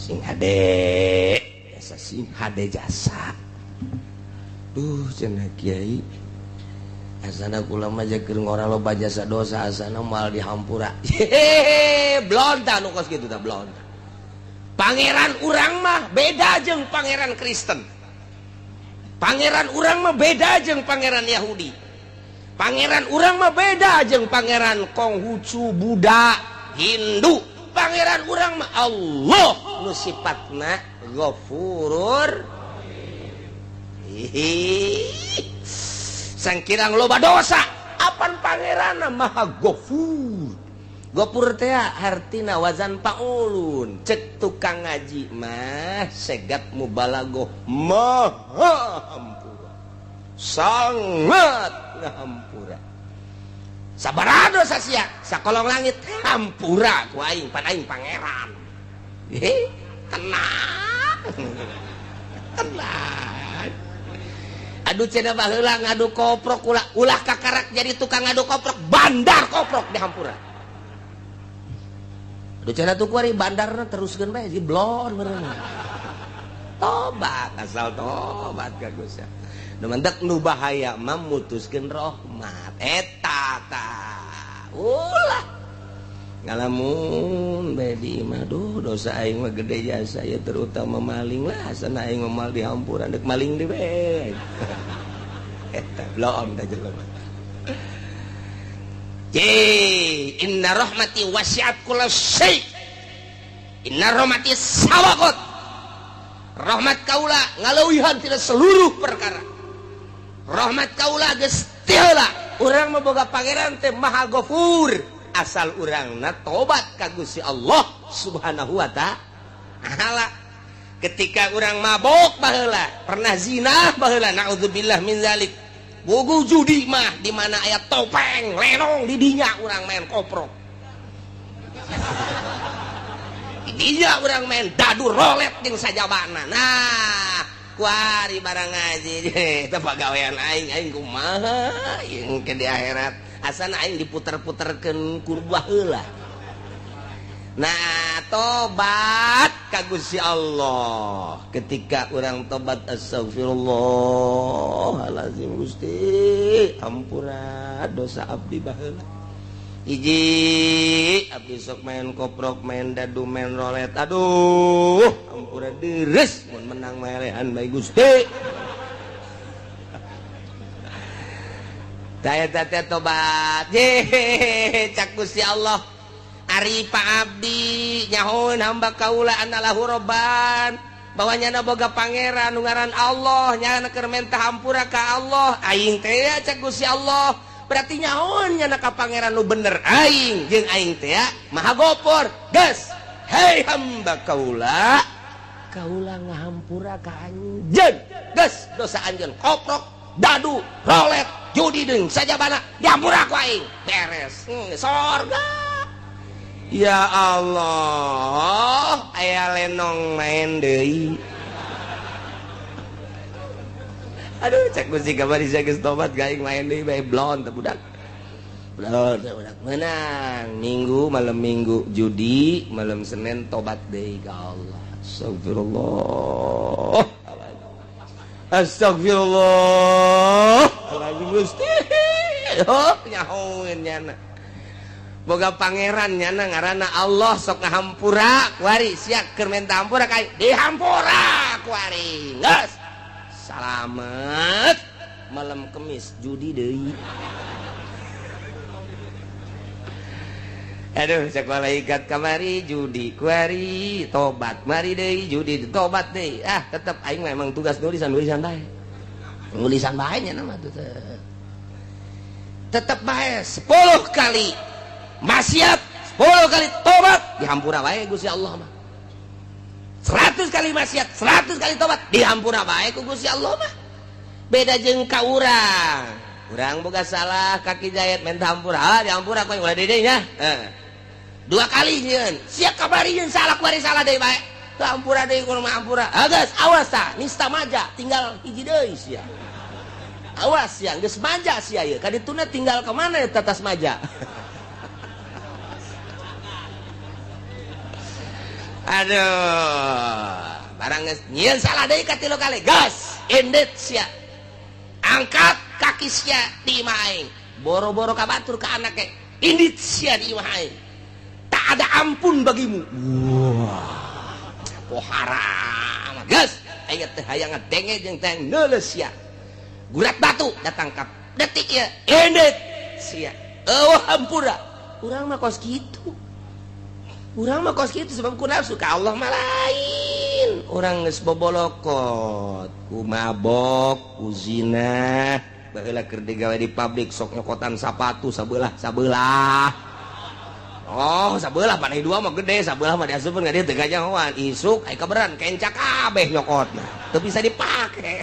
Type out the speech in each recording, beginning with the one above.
Sing hade jasa, sing hade jasa. Duh cenah kiai, asana kula mah keur ngora loba jasa dosa, asana moal dihampura. Hehehe, blonta nu kos kitu tah, blonta. Pangeran urang mah beda jeung pangeran Kristen. Pangeran urang mah beda jeung pangeran Yahudi. Pangeran urang mah beda jeung pangeran Konghucu, Buddha, Hindu. Pangeran urang mah Allah nu sifatna Ghafurur. Sangkirang loba dosa, apan pangeran maha Ghafur. Ghafur teh hartina wazan paulun. Cek tukang ngaji mah segat mubalagoh, maha hampura, sangat ngahampura. Sabaraha dosa sia sakolong langit hampura ku aing, pan aing pangeran. Hehe, tenang tenang. Aduh cenah baheula ngadu koprok, ulah ulah kakarak jadi tukang ngadu koprok, bandar koprok dihampura. Aduh cenah tuh kuari bandarna teruskeun bae jadi blon meureun. Tobat asal tobat ka Gusti. Nu mentek nu bahaya mah mutuskeun rahmat eta tah. Ulah ngalamun bae di imah, duh dosa aing mah gede jasa ya, terutama maling lah, asana aing mah moal dihampura, deuk maling deui bae. Eta blon tah jelema. Ye, inna rahmati wasi'at kulla syai. Inna rahmati sabaqat. Rahmat kaula ngaleuwihan tina seluruh perkara. Rahmat kaula geus ti heula. Urang mah boga pangeran teh Maha Ghafur. Asal urangna tobat ka Gusti Allah Subhanahu wa ta'ala. Ketika urang mabok baheula, pernah zina baheula, naudzubillah min zalik. Bogo judi mah di mana aya topeng lenong di dinya urang main koprok. Di dinya urang main dadu rolet jeung sajabana. Nah, kuari barang ngaji eta pagawean aing, aing kumaha jeung ke di akhirat. Asana aing diputer-puterkeun ku baheula. Nah, tobat ka Gusti Allah. Ketika urang tobat astagfirullahalazim Gusti, ampura dosa abdi baheula. Hiji abdi sok main koprok, main dadu, main rolet. Aduh, ampura deres mun menang melehan bae Gusti. Tah eta teh tobat. Ye, cak Gusti Allah. Ari Pak Abdi nyahoeun hamba kaula anallahu robban, bahwa nyana boga pangeran nu ngaran Allah, nyana keur menta hampura ka Allah. Aing teh cak Gusti Allah, berarti nyahoeun nyana ka pangeran nu bener aing jeung aing teh maha gopor. Geus, hei hamba kaula, kaula ngahampura ka anjeun. Geus dosa anjeun koprok, dadu, rolet, judi deung sajabana dihampura ku aing. Beres. Sorga. Ya Allah, aya lenong main deui. Aduh, cek Gusti kamari saya geus tobat gaing main deui bae blon teh budak. Blon teh budak menang. Minggu malam Minggu judi, malam Senin tobat deui ka Allah. Astagfirullah. Astagfirullah. Lagi Gusti. Oh, nyahoeun nyana. Boga pangeran nyana ngaranna Allah sok ngahampura kuari sia keur menta hampura ka dihampura kuari. Geus. Salamet. Malam Kemis judi deui. Aduh, cek malaikat kamari judi kuari tobat mari deui judi tobat deui. Ah, tetep aing memang tugas nulisan-nulisan bae. Nulisan bae nya mah tuh. Tetep bae 10 kali maksiat, 10 kali tobat dihampura bae Gusti Allah mah. 100 kali maksiat, 100 kali tobat dihampura bae ku Gusti Allah mah. Beda jeung ka urang. Urang boga salah kaki jayat minta hampura, ah dihampura ku ulah deui nya. Dua kali nyeun, sia kabari nyeun salah kuari salah deui bae. Teu hampura deui kudu mah hampura. Ah geus awas tah, nista maja tinggal hiji deui sia. Awas sia geus maja sia ieu, kadituna tinggal ka mana eta tas maja. Aduh, barang geus nyieun salah deui katilu kali, gas indit sia, angkat kaki sia di imah aing, boro-boro ka batur ka anak ge, indit sia di imah aing, tak ada ampun bagimu. Wah, poharam gas aing teh hayang ngadenge jeung teh neuleus sia, gurat batu datang ka detik ieu, indit sia, eueuh hampura. Urang mah kos kitu, urang mah kos kitu sebab ku nafsu. Ka Allah mah lain. Urang geus bobolokot ku mabok, ku zina. Baheula keur digawe di pabrik sok nyokotan sapatu sabelah sabelah. Oh, sabelah panai dua mah gede, sabelah mah diasupkeun ka dieu teu kanyahoan. Isuk aya kaberan kenca kabeh nyokotna, teu bisa dipake.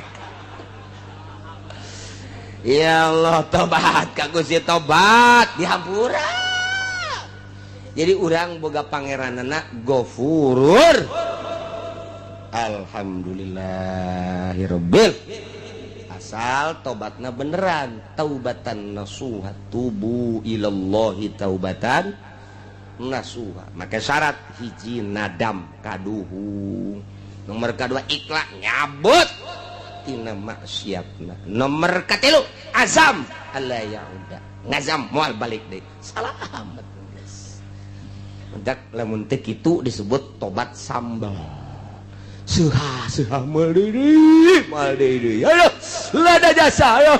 Ya Allah, tobat ka Gusti, tobat dihampura. Jadi urang boga pangeranana Gofurur. Alhamdulillahirabbil, asal tobatna beneran, taubatan nasuha, tubu ilallahi taubatan nasuha. Maka syarat hiji nadam kaduhung, nomor kedua ikhlas nyabut tina maksiatna, nomor katilu azam alla yauda, ngazam moal balik deui. Salamet geus. Mendak lamun teu kitu disebut tobat sambal. Suha suha, moal deui, moal deui, ayo lada jasa, ayo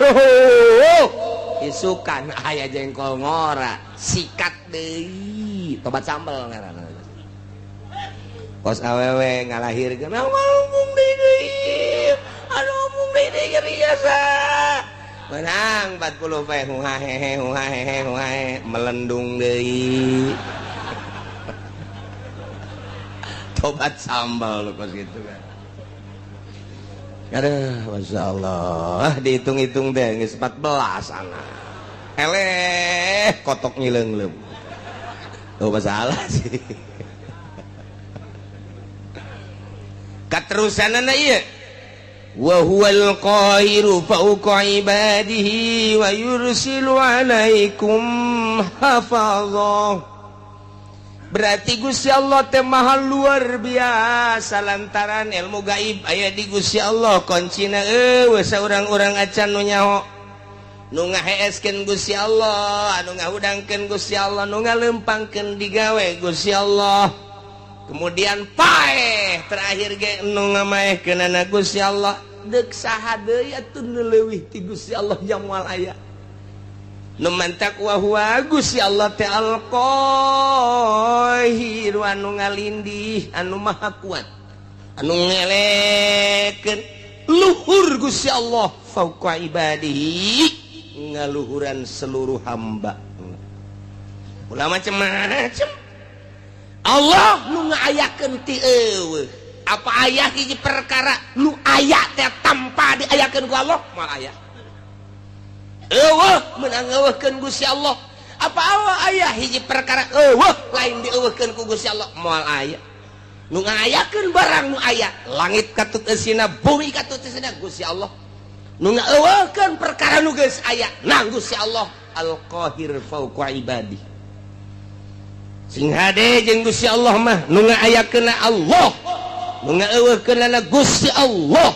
isukan aya jengkol ngora sikat deui, tobat sambal ngaranna. Kos awewe ngalahirkeun, ngomong deui, aduh, ngomong deui deui, biasa menang 40 pe, huhahehe huhahehe huhahe, melendung deui, tobat sambal lu kos gitu kan. Aduh, Masya Allah, dihitung-hitung deh, geus 14 anak. Eleh, kotok ngileung-leung. Oh, masalah sih. Katerusanana ieu. Wa huwal qahiru fawqa ibadihi wa yursilu alaikum hafazah. Berarti Gusti Allah teh maha luar biasa lantaran ilmu gaib aya di Gusti Allah, kuncina eueuh saurang-urang acan nu nyaho. Nu ngaheeskeun Gusti Allah, anu ngahudangkeun Gusti Allah, nu ngalempangkeun digawe Gusti Allah. Kemudian paeh terakhir ge nu ngamaehkeunana Gusti Allah. Deuk saha deui atuh nu leuwih ti Gusti Allah jang moal aya. Nu mantak wa huwa Gusti Allah teh al-Qahir, anu ngalindih, anu maha kuat, anu ngelekeun luhur Gusti Allah fauqa ibadihi, ngaluhuran seluruh hamba. Ulah macem-macem Allah nu ngaayakeun ti eueuh. Apa aya hiji perkara nu aya teh tanpa diayakeun ku Allah? Moal aya. Eueuh meunang eueuhkeun Gusti Allah. Apa Allah aya hiji perkara eueuh lain dieueuhkeun ku Gusti Allah? Moal aya. Nu ngayakeun barang nu aya, langit katut eusina, bumi katut eusina, Gusti Allah. Nu ngaeueuhkeun perkara nu geus aya nang Gusti Allah Al-Qahir fauqa ibadi. Sing hade jeung Gusti Allah mah, nu ngaayakeunna Allah, nu ngaeueuhkeunna Gusti Allah.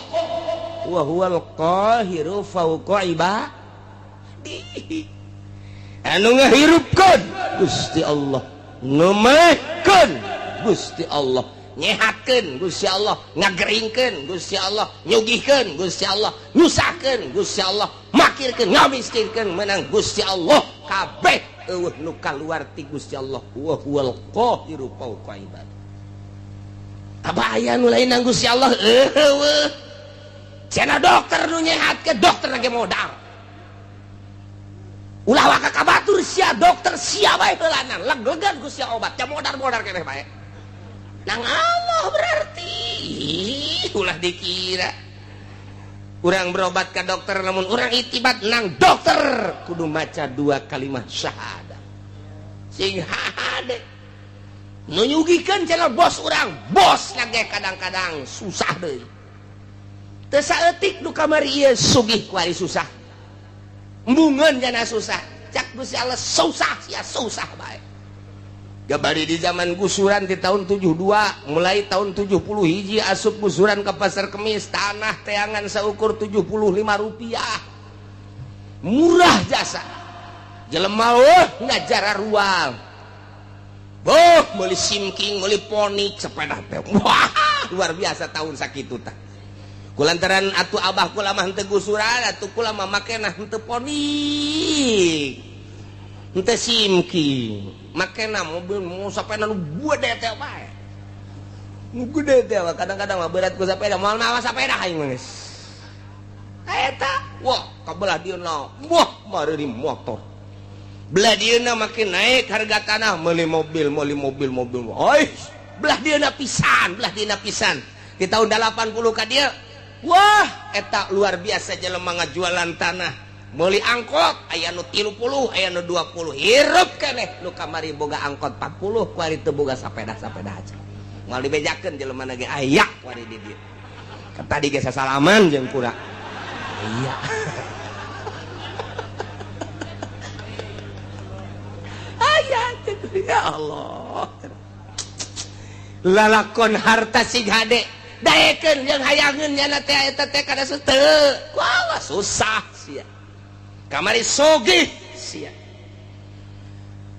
Wa huwal qahiru fauqa ibadi. Anu ngahirupkeun Gusti Allah, nu maehkeun Gusti Allah, nyehatkeun Gusti Allah, ngageringkeun Gusti Allah, nyugihkeun Gusti Allah, nyusahkeun Gusti Allah, makirkeun, ngamiskinkeun menang Gusti Allah. Kabeh eueuh nu kaluar ti Gusti Allah. Wa huwal qahiru fauqa ibad. Apa aya nu lain nang Gusti Allah? Eueuh. Cenah dokter nu nyehatkeun, dokter lagi modal. Ulah waka ka batur sia, dokter sia bae heulanan, leg-legan ku sia obat, ja modar-modar keneh bae. Nang Allah berarti ulah dikira urang berobat ke dokter, namun urang itibat nang dokter kudu maca dua kalimat syahadat. Sing hade nu nyugihkeun cenah bos urang, bos lagi kadang-kadang susah deui. Teu saeutik nu kamari ieu sugih kuari susah. Embungeun jana susah. Cak Gusti Allah susah sia susah bae. Gabari di zaman gusuran di tahun 72, mulai tahun 70 hiji asup gusuran ke Pasar Kemis, tanah teangan seukur 75 rupiah, murah jasa. Jelema, oh, ngajar ruang. Boh, meuli simking, meuli Phoenix, sepeda teh. Wah, luar biasa tahun sakitu tah. Kulantaran atuh abah kula mah henteu gusuran, atuh kula mah makena henteu Phoenix, henteu simking, makena mobil mau sepeda nu gede teh bae. Nu gede teh kadang-kadang mah berat ku sepeda, moal mawa sepeda aing mah geus. Eta, wah, kabelah dieuna, wah, mareuri motor. Belah dieuna makin naik harga tanah, meuli mobil, meuli mobil, mobil. Oi, belah dieuna pisan, belah dieuna pisan. Di tahun 80 ka dieu, wah, eta luar biasa jelema ngajualan tanah. Meuli angkot aya nu 30, aya nu 20, hirup keneh. Nu kamari boga angkot 40, kuari teu boga sapeda-sapeda aja. Moal dibejakeun jelema ge aya kuari di dieu. Tadi ge sasalaman jeung kura. Iya. Aya, ya Allah. Lalakon harta sing hade daekeun jeung hayangeun nyana teh eta teh kada teu. Wah, susah sia. Kamari sogih sia.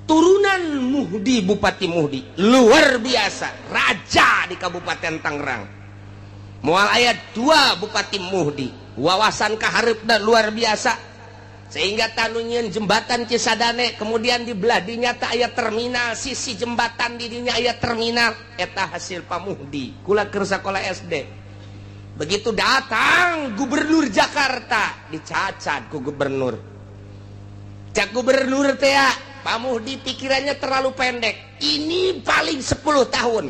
Turunan Muhdi, Bupati Muhdi luar biasa, raja di Kabupaten Tangerang. Moal aya 2 Bupati Muhdi, wawasan kahareupna luar biasa sehingga tanu nyieun jembatan Cisadane, kemudian di belah dinya teh aya terminal, sisi jembatan di dinya aya terminal, eta hasil Pak Muhdi. Kula keur sakola SD. Begitu datang gubernur Jakarta, dicacat ku gubernur. Cak gubernur teh, Pak Muhdi pikirannya terlalu pendek. Ini paling 10 tahun.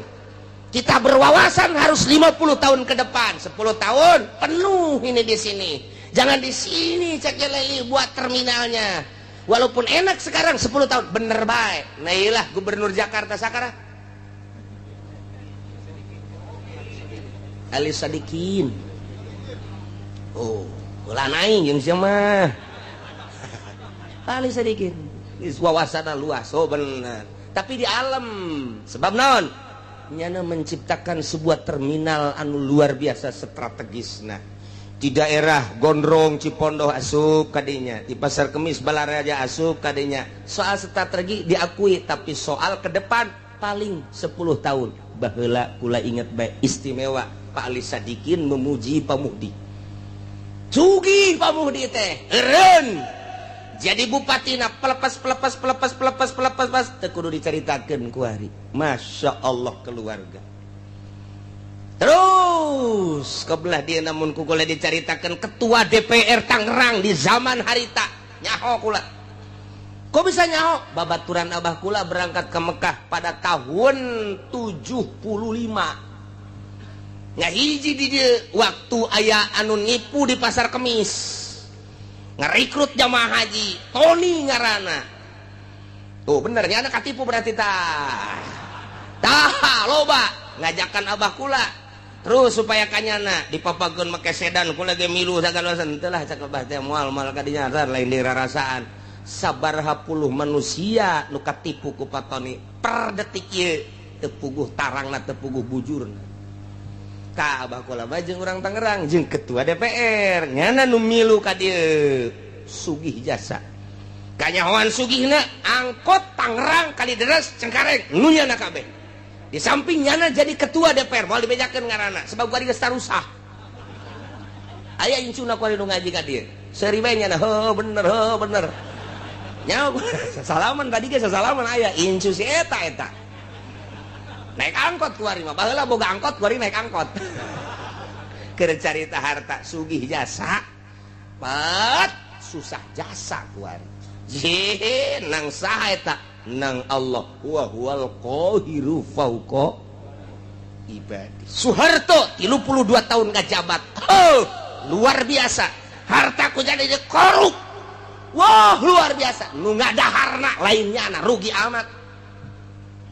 Kita berwawasan harus 50 tahun ke depan. 10 tahun penuh ini di sini. Jangan di sini cek leli buat terminalnya. Walaupun enak sekarang 10 tahun, bener baik. Nah iyalah gubernur Jakarta sekarang. Ali Sadikin. Oh, ulah naik jeung sia mah. Ali Sadikin. Wawasanna luas, oh bener. Tapi di alam, sebab naon? Nyana menciptakan sebuah terminal anu luar biasa strategisna. Di daerah Gondrong, Cipondoh asup kadinya, di Pasar Kemis Balaraja asup kadinya. Soal strategi diakui, tapi soal ke depan paling 10 tahun. Baheula kula inget baik istimewa Pak Ali Sadikin memuji Pak Muhdi. Sugih Pak Muhdi teh, eureun. Jadi bupatina pelepas pelepas pelepas pelepas pelepas pas teu kudu dicaritakeun ku hari. Masya Allah keluarga. Terus kebelah dia namun ku kula dicaritakeun ketua DPR Tangerang di zaman harita nyaho kula. Kok bisa nyaho? Babaturan abah kula berangkat ke Mekah pada tahun 75. Ngahiji di dieu waktu aya anu nipu di Pasar Kemis. Ngerekrut jamaah haji, Tony ngarana. Tuh bener nya anak katipu berarti tah. Tah loba ngajakan abah kula. Terus supaya kanyana dipapageun make sedan kula ge milu sagala teu lah cak abah teh moal moal kadinya lain dirarasaan. Sabaraha puluh manusia nu katipu ku Pak Tony per detik ieu teu puguh tarangna, teu puguh bujurna. Ka abah kula mah jeung urang Tangerang jeung ketua DPR nyana nu milu ka dieu sugih jasa. Kanyahoan sugihna angkot Tangerang Kalideres Cengkareng nu nyana kabeh. Di samping nyana jadi ketua DPR moal dibejakeun ngaranna sebab kuari geus tarusah. Aya incuna kuari nu ngaji ka dieu. Seuri bae nyana heuh bener heuh bener. Nyaho sasalaman tadi ge sasalaman aya incu si eta eta. Naik angkot kuari mah baheula boga angkot kuari naik angkot. Keur carita harta sugih jasa pat susah jasa kuari. Jih, nang saha eta? Nang Allah wa huwal qahiru fauqa ibadi. Soeharto 32 tahun ngajabat. Oh, luar biasa. Harta ku jadi korup. Wah, luar biasa. Nu ngadaharna lainnya na rugi amat.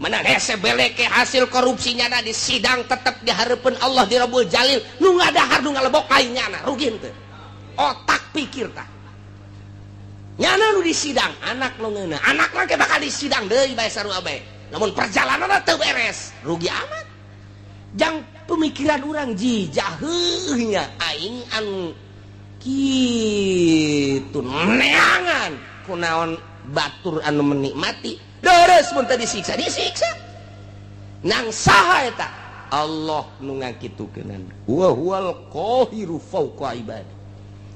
Menang hese beleke hasil korupsinya na di sidang tetep dihareupeun Allah di Rabbul Jalil. Nu ngadahar nu ngalebok lainnya na rugi henteu. Otak pikir tah. Nyana nu di sidang anak nu ngeunah, anak mah bakal di sidang deui bae sarua bae. Namun perjalanan teu beres, rugi amat. Jang pemikiran urang jijah heuh nya aing anu kitu neangan kunaon batur anu menikmati deres mun teu disiksa, disiksa nang saha eta? Allah nu ngakitukeun, wa huwal qahiru fawqa ibadi.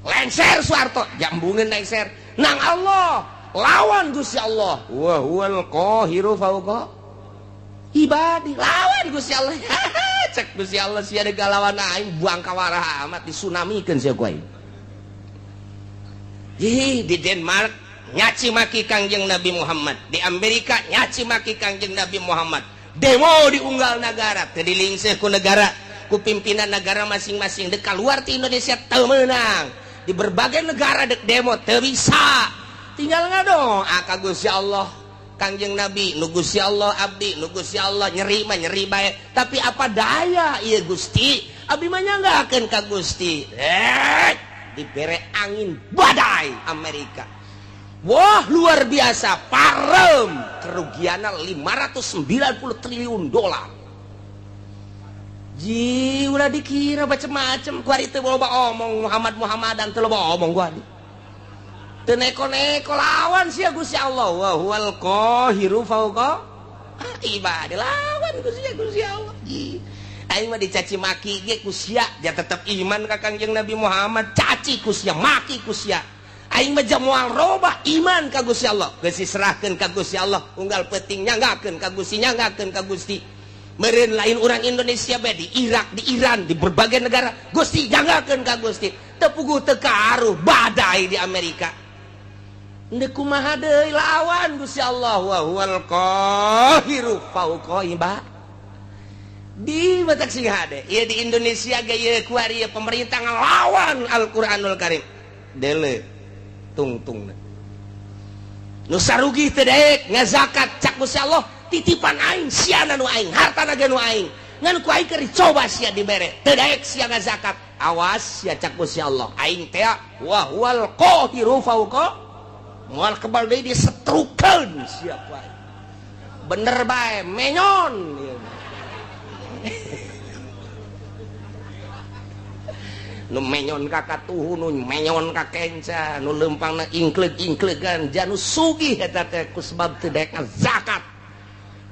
Lengser Soeharto, jambungeun lengser nang Allah, lawan Gusti Allah, wa huwal qahiru fawqa ibadi, lawan Gusti Allah. Cek Gusti Allah, sia deuk lawan aing, buang kawarah amat, disunamikeun sia ku aing. Ih, di Denmark nyaci maki Kangjeng Nabi Muhammad, di Amerika nyaci maki Kangjeng Nabi Muhammad, demo di unggal negara teu dilingseh ku negara, ku pimpinan negara masing-masing. Dek keluar ti Indonesia teu meunang, di berbagai negara dek demo teu bisa. Tinggal ngadoa ka Gusti Allah, Kangjeng Nabi nu Gusti Allah, abdi nu Gusti Allah, nyeri mah nyeri bae, tapi apa daya ieu Gusti, abdi mah nyanggakeun ka Gusti. Eh, dibere angin badai Amerika. Wah, luar biasa, parem, kerugiannya 590 triliun dolar. Ji, ulah dikira macem-macem. Kuari teu loba omong Muhammad Muhammadan, teu loba omong kuari. Teu neko-neko, lawan sia Gusti Allah, wa huwal qahiru fawqa ibadi, lawan Gusti Gusti Allah. Ji. Aing mah dicaci maki ge ku sia, dia tetep iman ka Kangjeng Nabi Muhammad. Caci ku sia, maki ku sia, aing mah moal robah iman ka Gusti Allah. Geus diserahkeun ka Gusti Allah, unggal peuting nyanggakeun ka Gusti, nyanggakeun ka Gusti. Meureun lain urang Indonesia bae, di Irak, di Iran, di berbagai negara, Gusti, nyanggakeun ka Gusti. Teu puguh teu karuh badai di Amerika. Ndek kumaha deui, lawan Gusti Allah, wa huwal qahiru fauqa ibad. Di batak sing hade ieu di Indonesia ge ieu kuari ieu pemerintah ngelawan Al-Qur'anul Karim, dele tungtung nu sarugi teu daek ngazakat. Cak Gusti Allah, titipan aing, siana nu aing, hartana ge nu aing, ngan ku aing keur dicoba sia dibere, teu daek sia ngazakat, awas sia. Cak Gusti Allah, aing teh wa huwal qahiru fauqa, moal kebal deui, disetrukeun sia ku aing. Bener bae menyon ieu. Nu menyon ka katuhu, nu menyon ka kenca, nu leumpangna ingkleug-ingklegan, janu sugih eta teh ku sebab teu daek zakat.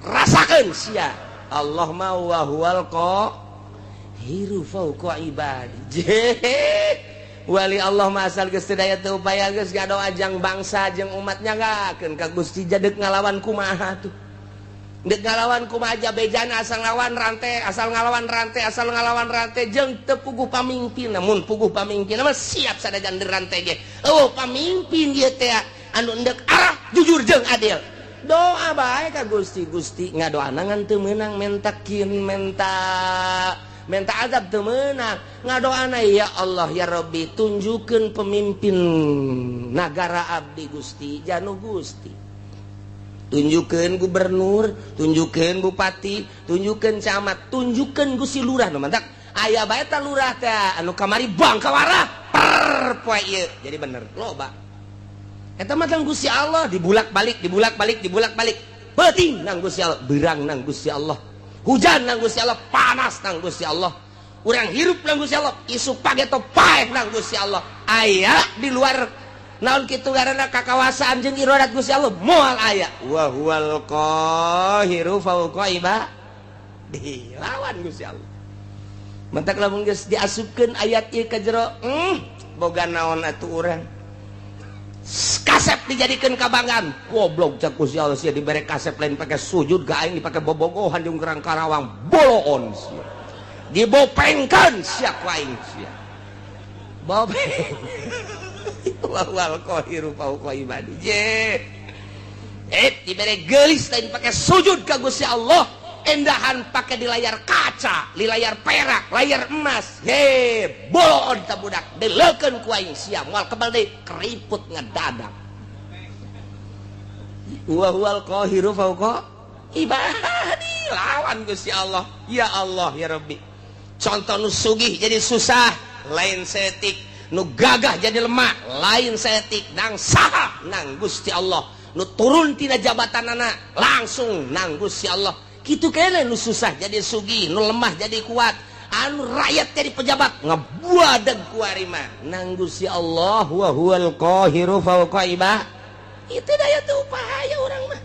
Rasakeun sia, Allah mah wa huwal qahiru fauqa ibadi. Wali Allah mah asal geus teu daya teu upaya, geus ngadoa jang bangsa jeung umatnya, nyanggakeun ka Gusti. Jadek ngalawan kumaha tuh? Dek ngalawan kumaha aja bejana, asal ngalawan rantai, asal ngalawan rantai, asal ngalawan rantai, jeung teu puguh pamimpin. Namun puguh pamimpin mah siap sadajan rantai ge. Oh, pamimpin ieu teh anu endek arah jujur jeung adil. Doa bae ka Gusti. Gusti, ngadoana ngan teu meunang, mentakin menta menta azab teu meunang. Ngadoana, ya Allah, ya Rabbi, tunjukkeun pemimpin nagara abdi Gusti, janu Gusti, tunjukkan gubernur, tunjukkan bupati, tunjukkan camat, tunjukkan Gusti lurah. Nu mantak aya bae ta lurah teh anu kamari bang kawarah per poe ieu jadi bener loba. Eta mah Gusti Allah, dibulak-balik, dibulak-balik, dibulak-balik. Peuting nang Gusti Allah, beurang nang Gusti Allah, hujan nang Gusti Allah, panas nang Gusti Allah, urang hirup nang Gusti Allah, isuk pageto paeh nang Gusti Allah. Aya di luar naon kitu ngaranna kakawasaan jeung iradat Gusti Allah? Moal aya. Wa huwal qahiru fawqa ibadi, lawan Gusti Allah. Mentak lamun geus diasupkeun ayat ieu ka jero, boga naon atuh urang? Kasep dijadikeun kabanggaan, goblok. Cak Gusti Allah, sia dibere kasep lain pake sujud ka aing, dipake bobogohan jeung kerang Karawang, boloon sia, dibopengkeun sia ku aing, sia bopeng. Wal qahiru fawqa ibadi. Je eh dibere geulis lain pakai sujud ka Gusti Allah, endahan pakai di layar kaca, di layar perak, layar emas. He, boloon ta budak, dileukeun ku aing sia moal kebal deui, keriput ngedadak. Wa huwal qahiru fawqa ibadi, lawan Gusti Allah. Ya Allah, ya Rabbi, contoh nu sugih jadi susah lain setik, nu gagah jadi lemah lain setik, nang saha? Nang Gusti Allah. Nu turun tina jabatanana langsung nang Gusti Allah. Kitu keneh nu susah jadi sugih, nu lemah jadi kuat, anu rakyat jadi pejabat ngebuadeg ku ari mah nang Gusti Allah. Wa huwal qahiru fawqa ibad. Itu daya teu upaya urang mah.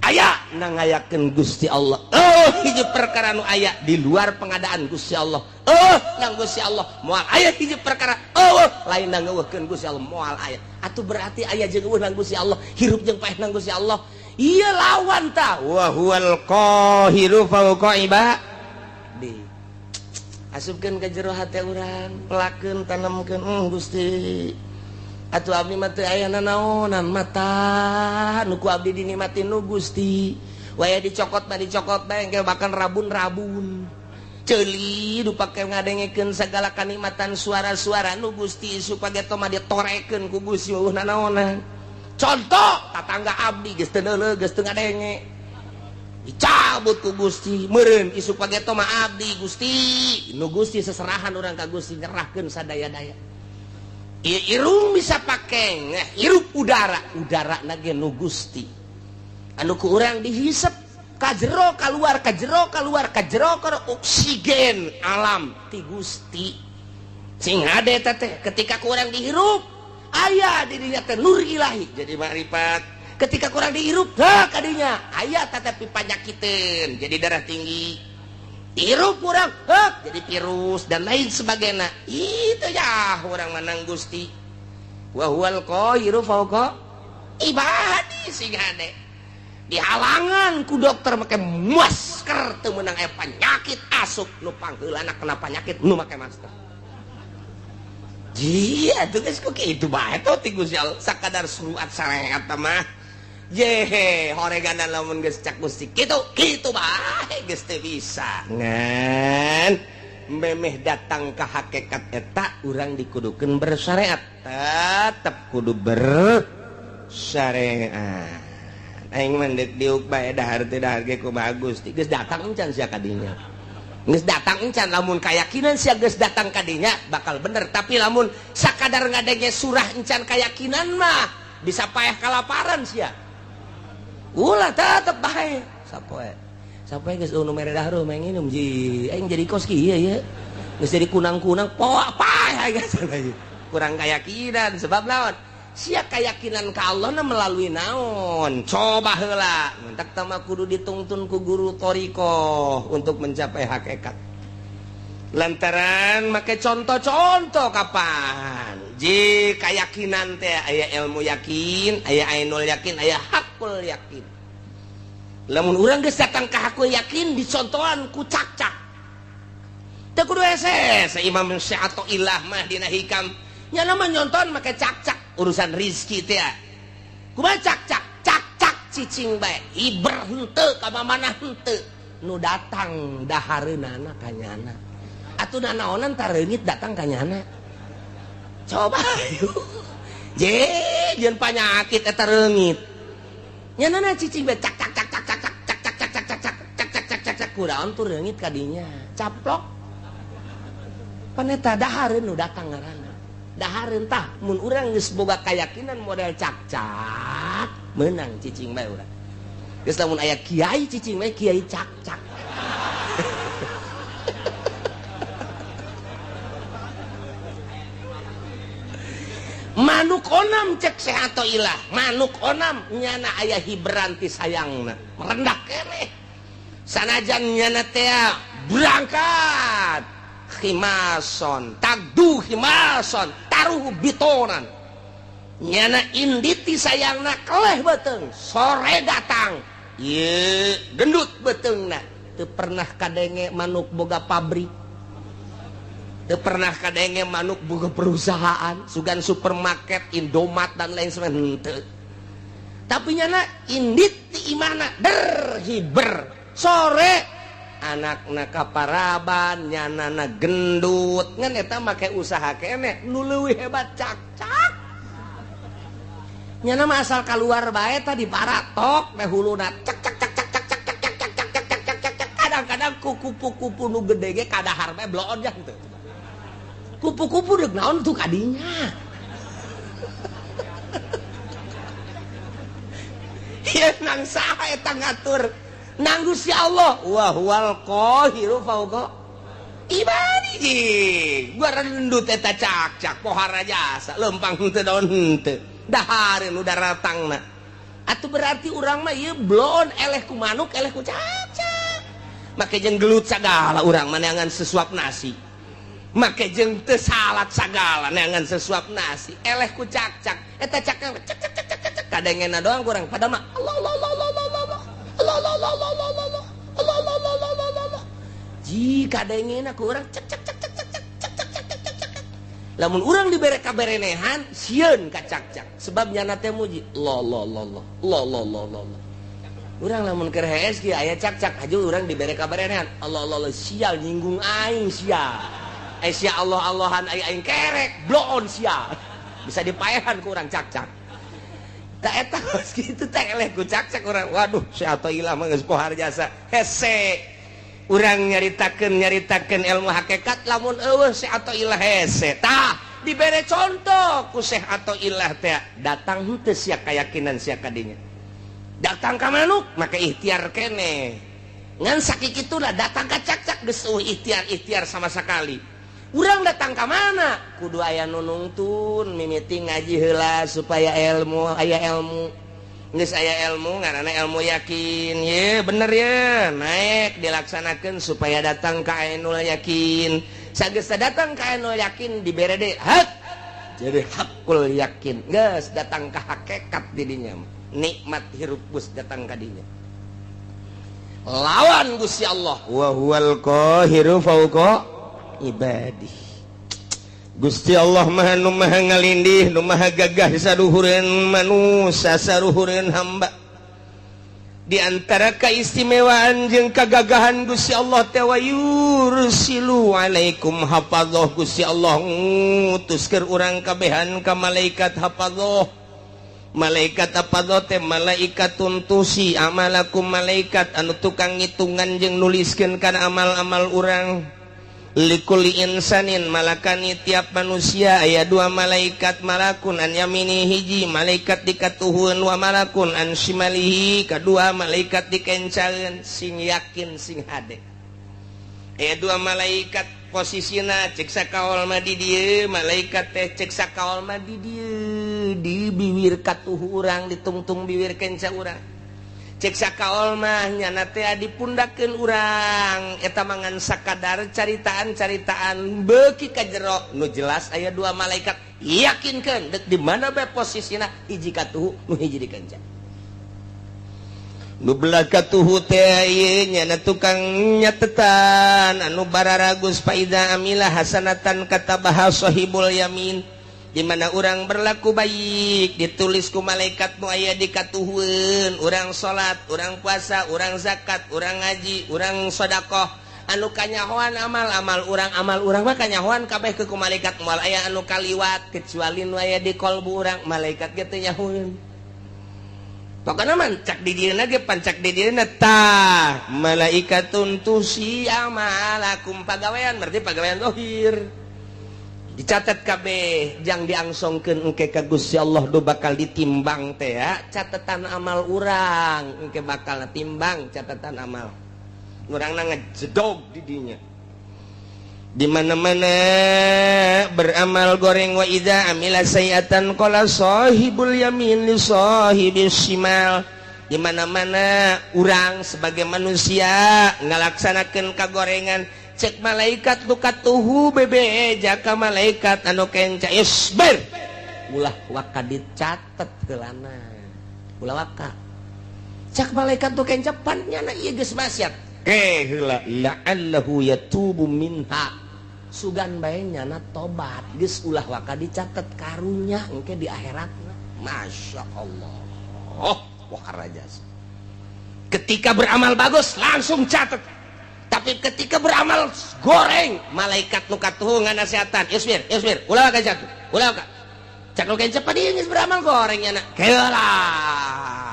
Aya nang ngayakeun Gusti Allah. Oh, hiji perkara nu aya di luar pengadaan Gusti Allah. Oh, nang Gusti Allah moal aya hiji perkara. Oh, lain nang ngeuweuhkeun Gusti Allah moal aya. Atuh berarti aya jeung euweuh nang Gusti Allah, hirup jeung paeh nang Gusti Allah. Iya lawan ta. Wa huwal qahiru fawqa ibadi. Asupkeun ka jero hate urang, pelakeun tanemkeun Gusti. Atuh abdi mah teu aya nanaonan mata nu ku abdi dinikmati nu Gusti. Waya dicokot mah dicokot bae engke bahkan rabun-rabun. Ceuli nu pake ngadengekeun sagala kanikmatan suara-suara nu Gusti supaya mah ditorekeun ku Gusti eueuh nanaonan. Contoh tatangga abdi geus teu neuleuh geus teu ngadenge. Dicabut ku Gusti meureun isuk pageto mah abdi Gusti. Nu Gusti seserahan urang ka Gusti nyerahkeun sadaya-daya. Irung bisa pake hirup udara, udara nage nu Gusti. Anu ku urang dihisep ka jero kaluar ka jero kaluar ka jero ka oksigen alam ti Gusti. Sing hade teh ketika ku urang dihirup aya dirinya teh nur ilahi jadi makrifat. Ketika kurang dihirup teh kadinya aya tetapi panyakiteun jadi darah tinggi. Hirup kurang hek jadi virus dan lain sebagainya. Itu ya urang menang Gusti. Wa huwal qahiru fawqa ibadi. Sing hade dihalangan ku dokter make masker teu meunang aya penyakit asup nu pangheulana kena penyakit nu make masker. Iya, tuh geus kok kitu bae tuh ti Gusti Allah sakadar surat sareat mah. Yehe, horeganan lamun geus cak Gusti kitu, kitu bae geus teu bisa. Ngan memeh datang ka hakikat eta urang dikudukeun bersyariat. Tetep kudu bersyariat. Aing mah deuk diuk bae dahar teu dahar ge kumaha Gusti. Geus datang encan sia ka dinya. Geus datang encan lamun kayakinan sia geus datang ka dinya bakal bener, tapi lamun sakadar ngadenge surah encan kayakinan mah bisa paeh kalaparan sia. Ulah tetep bae. Sapoe. Sapoe geus nu mere dahar mah nginum ji. Aing jadi kos kieu ye. Geus jadi kunang-kunang poa paeh geus. Kurang kayakinan sebab naon? Sia kayakinan ka Allah na melalui naon? Coba heula. Mentak tama kudu ditungtun ku guru thoriqoh untuk mencapai hakikat. Lantaran make contoh-contoh kapan? Ji kayakinan teh aya ilmu yakin, aya ainul yakin, aya hakul yakin. Lamun urang geus datang ka hakul yakin dicontohan ku cak-cak. Teu kudu hese Imam Syathoillah mah dina hikam. Nya mah nyonton make cak-cak urusan rizki teh. Kumaha cak-cak? Cak-cak cicing bae. Hiber henteu ka mana henteu. Nu datang dahareunana ka nyana. Atuh nanaonan tareungit datang ka nyana. Coba je jeung panyakit eta reungit. Nyanana cicing bae cak cak cak cak cak cak cak cak cak cak cak cak cak cak cak cak kudaon tuh reungit ka dinya. Caplok. Paneta dahareun nu datang ngaranna. Dahareun tah mun urang geus boga kayakinan model cak-cak meunang cicing bae urang. Geus lamun aya kiai cicing bae kiai cak-cak. Manuk onam cek Syathoillah, manuk onam nyana aya hiberan ti sayangna, merendak keneh. Sanajan nyana teh berangkat khimason, tagdu khimason, taruh bitonan. Nyana inditi sayangna keleh beuteung, sore datang. Ye, gendut beuteungna. Teu pernah kadenge manuk boga pabrik. Teu pernah kadenge manuk boga perusahaan, sugan supermarket, Indomaret dan lain sebagainya. Henteu. Tapi nyana indit ti imahna der hiber. Sore anakna kaparaban, nyanana gendut. Ngan eta make usaha keneh nu leuwih hebat cak-cak. Nyana mah asal keluar bae tadi baratok teh huluna cak cak cak cak cak cak cak cak cak cak cak cak cak. Kadang-kadang kupu-kupu nu gede ge kadahar bae bloon jang teu. Kupu-kupu deuk naon tuh kadinya. Ieu nang saha eta ngatur? Nang Gusti Allah. Wa huwal qahiru fauqa ibadihi. Gua rendut eta cakcak pohara jasa lempang henteu daun henteu. Dahareun nu daratangna. Atuh berarti urang mah ieu bloon eleh ku manuk, eleh ku cakcak. Make jeung gelut sagala urang mah neangan sesuap nasi. Make jeung teu salat sagala neangan sesuap nasi. Eleh ku cakcak. Eta cakcak cak cak cak cak cak kadengena doang kurang. Padahal mah Allah Allah Allah Allah Allah Allah Allah Allah Allah Allah Allah Allah Allah Allah Allah Allah Allah. Jika kadengena ku urang cek cek cek cek cek cek cek cek cek cek cek cek. Lamun urang dibere kaberenehan sieun ka cakcak. Sebab nyana teh muji Allah Allah Allah Allah Allah Allah Allah Allah. Urang lamun keur hees kieu aya cakcak haju urang dibere kaberenehan Allah Allah Allah sial nyinggung aing sia. Eh sia Allah Allahan aing aing kerek bloon sia. Bisa dipaehan ku urang cakcak. Tak eta geus kitu teh eleh ku cakcak urang. Waduh, si Athoillah mah geus pohar jasa. Hese. Urang nyaritakeun ilmu hakikat lamun eueuh Syekh Athoillah hese. Tah, dibere contoh ku Syekh Athoillah teh datang henteu sia keyakinan sia kadinya. Datang ka manuk maka ikhtiar keneh. Ngan sakikituna datang ka cakcak geus eueuh ikhtiar-ikhtiar sama sekali. Urang datang ka mana? Kudu aya nu nungtun mimiti ngaji heula supaya ilmu aya ilmu. Geus aya ilmu ngaranna ilmu yakin. Ye bener ye, naik dilaksanakeun supaya datang ka ainul yakin. Sageus datang ka ainul yakin dibere deui hak. Jadi hakul yakin. Geus datang ka hakikat di dinya. Nikmat hirup geus datang ka dinya. Lawan Gusti Allah. Wa huwal qahiru fauqa ibadih. Gusti Allah maha nu maha ngalindih, nu maha gagah saruhureun manusia, saruhureun hamba. Di antara keistimewaan jeung kagagahan Gusti Allah teh wa yursilu alaikum hafadzah. Gusti Allah ngutus keur urang kabehan ka malaikat hafadzah. Malaikat hafadzah teh malaikatun tuhsi amalakum, malaikat anu tukang ngitungan jeung nuliskeun kana amal-amal urang. Likulli insanin malakani tiap manusia aya dua malaikat, malakun an yamini hiji malaikat dikatuhun wa malakun an shimalihi kedua malaikat dikencaeun. Sing yakin sing hade aya dua malaikat posisina cek sakaol mah di dieu malaikat teh cek sakaol mah di dieu di bibir katuhu urang ditungtung bibir kenca urang. Cek sakaol mah nyana teh dipundakeun urang eta mangan sakadar caritaan-caritaan beuki ka jero nu jelas aya dua malaikat yakinkeun dek di mana bae posisina hiji katuhu nu hiji dikenca. Nu belah katuhu teh ieu nyana tukang nyatetan anu bararagus. Faida amila hasanatan katabaha sahibul yamin. Di mana urang berlaku baik ditulis ku malaikat nu aya di katuhueun. Urang salat, urang puasa, urang zakat, urang ngaji, urang sedekah anu kanyahoan amal-amal urang, amal urang mah kanyahoan kabeh ke ku malaikat, moal aya anu kaliwat kecuali nu aya di kolbu urang malaikat ge teu nyahoeun. Pokokna mah cak di dieuna ge pancak di dieuna tah malaikatun tuhsi amalakum pagawean berarti pagawean zahir dicatat kabeh jang diangsongkeun engke ka Gusti Allah do bakal ditimbang teh ya catatan amal urang engke bakal timbang catatan amal urangna ngejedog di dinya. Di mana-mana beramal goreng wa idza amila sayiatan qala sahibul yamin li sahibis shimal. Di mana-mana urang sebagai manusia ngalaksanakeun kagorengan cek malaikat nu katuhu bebe jaka malaikat anu kenca isbir ulah waka dicatet heulana ulah waka cek malaikat nu kenca pan nyana ieu geus maksiat ke heula la'allahu yatubu minha sugan bae nyana tobat geus ulah waka dicatet karunya engke di akhiratna. Masya Allah, oh wah raja. Ketika beramal bagus langsung catet, tapi ketika beramal goreng malaikat nu katuhu nganasehatan isbir isbir ulah waka jatuh ulah waka cak nu kenca pa dieu geus beramal goreng nyana keula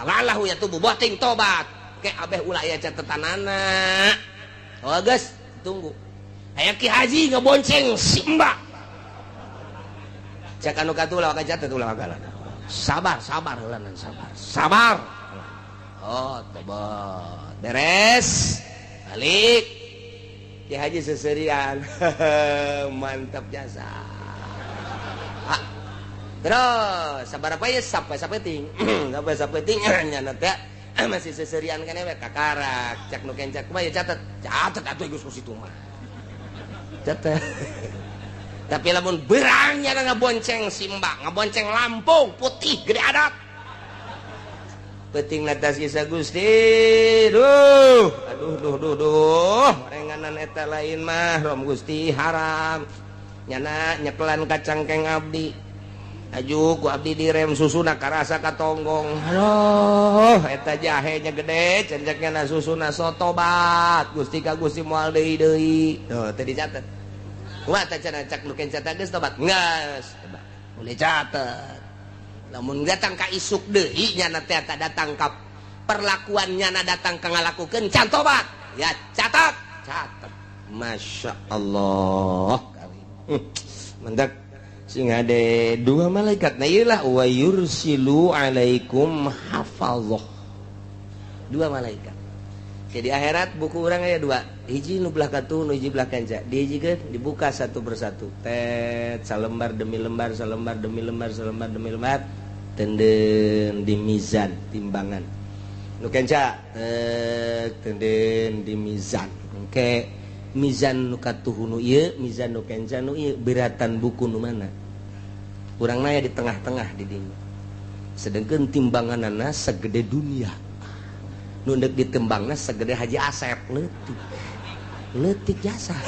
lalahu yatubu boting tobat ke abeh ulah aya catetanana. Oh geus tunggu aya Ki Haji ngebonceng si Mbak cak anu katuhu ulah waka catet ulah waka. Sabar sabar heula sabar sabar. Oh, tobat. Beres. Balik. Ki Haji seserian. Mantap jasa. Ah. Terus sabaraha ya sampai sapeting. Sampai sapeting nyana teh masih seserian kan we kakarak cak nu kenca kumaha ya catet. Catet atuh geus ku situ mah. Catet. Tapi lamun berangnya ngabonceng simba, ngabonceng Lampung putih gede adat. Penting atas kisah Gusti. Duh, aduh duh duh duh. Renganan eta lain mah rom Gusti haram. Nyana nyekelan kacangkeng abdi. Aju ku abdi direm susuna karasa katonggong. Aduh, eta jahenya gede, cenceknya na susuna sotobat. Gusti ka Gusti moal deui deui. Tuh, teu dicatet. Kumaha teh cenah cak nu kenca geus tobat? Geus. Boleh catet. Lamun datang ka isuk deui nyana teh datang ka perlakuan nyana datang ka ngalakukeun can tobat. Ya catat, catat. Masya Allah. Mendak sing ada dua malaikat. Nah iyalah wa yursilu alaikum hafazah. Dua malaikat. Jadi akhirat buku orang aya dua. Hiji nu belah katuh, nu hiji belah kenca. Dihijikeun dibuka satu persatu. Tet salembar demi lembar, salembar demi lembar, salembar demi lembar. Tenden di mizan timbangan. Nu kenca tet tenden di mizan. Engke mizan nu katuh nu ieu, mizan nu kenca nu ieu beratan buku nu mana? Urang naya di tengah-tengah di dinya. Sedengkeun timbanganana segede dunia. Nu ndek ditembangna segede Haji Asep leutik. Leutik jasa.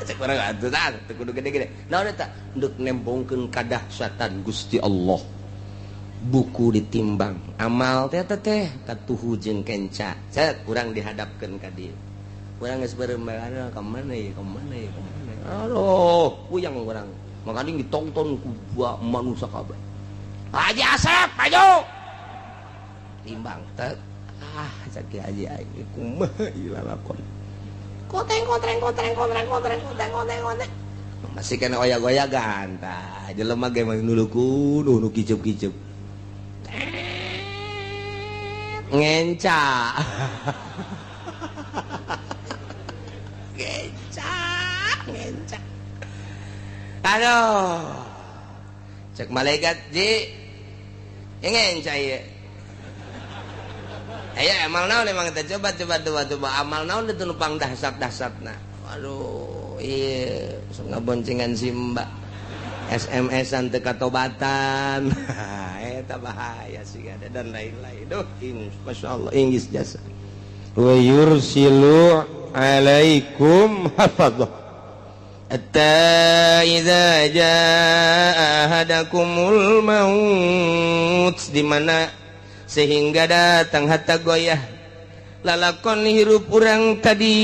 Cek urang atuh tah teu kudu gede-gede. Naon eta? Ndek nembongkeun kadahsyatan Gusti Allah. Buku ditimbang, amal teh teh katuhu jeung kenca. Cek urang dihadapkeun ka dieu. Urang geus beureum ka mana ieu, ka mana ieu, ka mana. Aduh, puyang urang. Makanya ditonton ku manusia kabeh. Haji Asep, maju. Timbang tek. Ah, cek Haji aing kumaha ieu lalakon. Koteng kotreng kotreng kotreng kotreng kotreng kotreng kotreng. Masih kena oyak-oyagan tah. Jelema ge mah nuluku nu kiceup-kiceup. Ngenca. Ngenca, ngenca. Aduh. Cek malaikat ji. Ngenca ieu. Ayo amal naon emang kita coba coba coba coba amal naon itu nupang dahsat-dahsatna. Aduh, iya, sok ngaboncengan si mbak. SMS-an teu katobatan. Eta bahaya sih ada dan lain-lain. Duh, Masya Allah, Inggris jasa. Wa yursilu alaikum hafadzah. Hatta idza jaa ahadakumul maut, di mana sehingga datang hatta goyah lalakon hirup urang tadi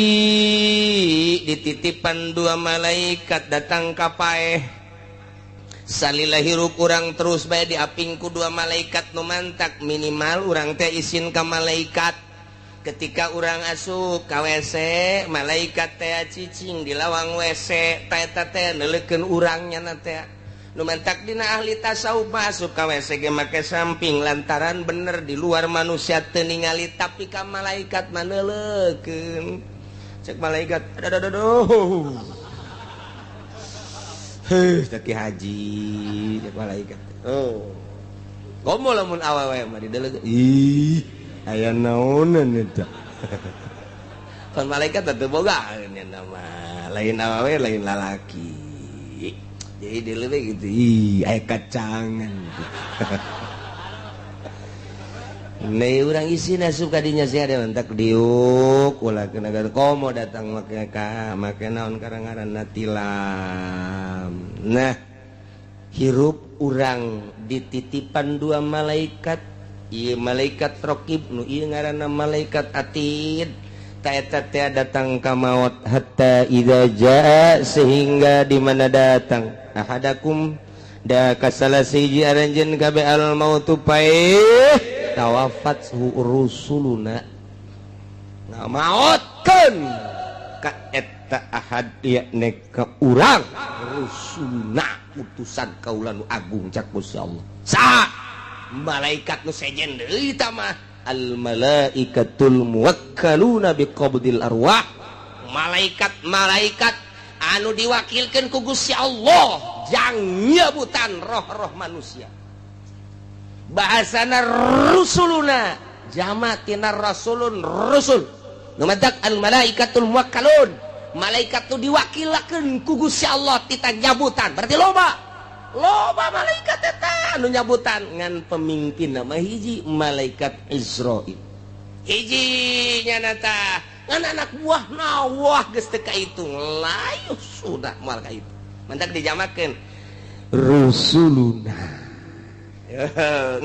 dititipan dua malaikat datang ka paeh. Salila hirup urang terus bae diapingku dua malaikat nu mantak minimal urang teh isin ka malaikat. Ketika urang asup ka WC, malaikat teh cicing di lawang WC teh teh neuleukeun urang nya teh. Nu mantak dina ahli tasawuf masuk ka WC ge make samping lantaran bener di luar manusia teu ningali tapi ka malaikat mah neuleukeun. Cek malaikat, aduh aduh aduh. Heuh, cek Ki Haji, cek malaikat. Oh. Komo lamun awewe mah dideuleuk. Ih, aya naonan eta. Kan malaikat teu boga nya mah, lain awewe lain lalaki. Jadi dia lebih gitu, ih, aya kacangan. Nih urang isi asup kadinya sih ada mentak diuk ulah kena komo datang make ka make naon karang-ngaranna tilam. Nah, hirup urang dititipan dua malaikat, ieu malaikat raqib nu ieu ngaranna malaikat atid. Ta eta teh datang ka maut hatta idza jaa sehingga di mana datang ahadakum da kasala siji aranjeun kabeh al mautu paeh tawafat rusuluna ngamaotkeun ka eta ahad yakni ka urang rusuluna utusan kaula nu agung cak Gusti Allah. Saha malaikat nu sejen deui tah mah. Al malaikatul muwakkaluna biqabdil arwah, malaikat-malaikat anu diwakilkan ku Gusti Allah jang nyebutan roh-roh manusia. Bahasana rusuluna, jama tina rasulun, rusul. Nu matak al malaikatul muwakkalun, malaikat nu diwakilakeun ku Gusti Allah tita nyabutan. Berarti loba loba malaikat eta anu nyabutan, ngan pemimpin nama hiji, malaikat Izrail hiji nyana tah. Ngan anak buah nawah geus teu kahitung, layu sudah moal kahitung. Mantak dijamakeun rusuluna.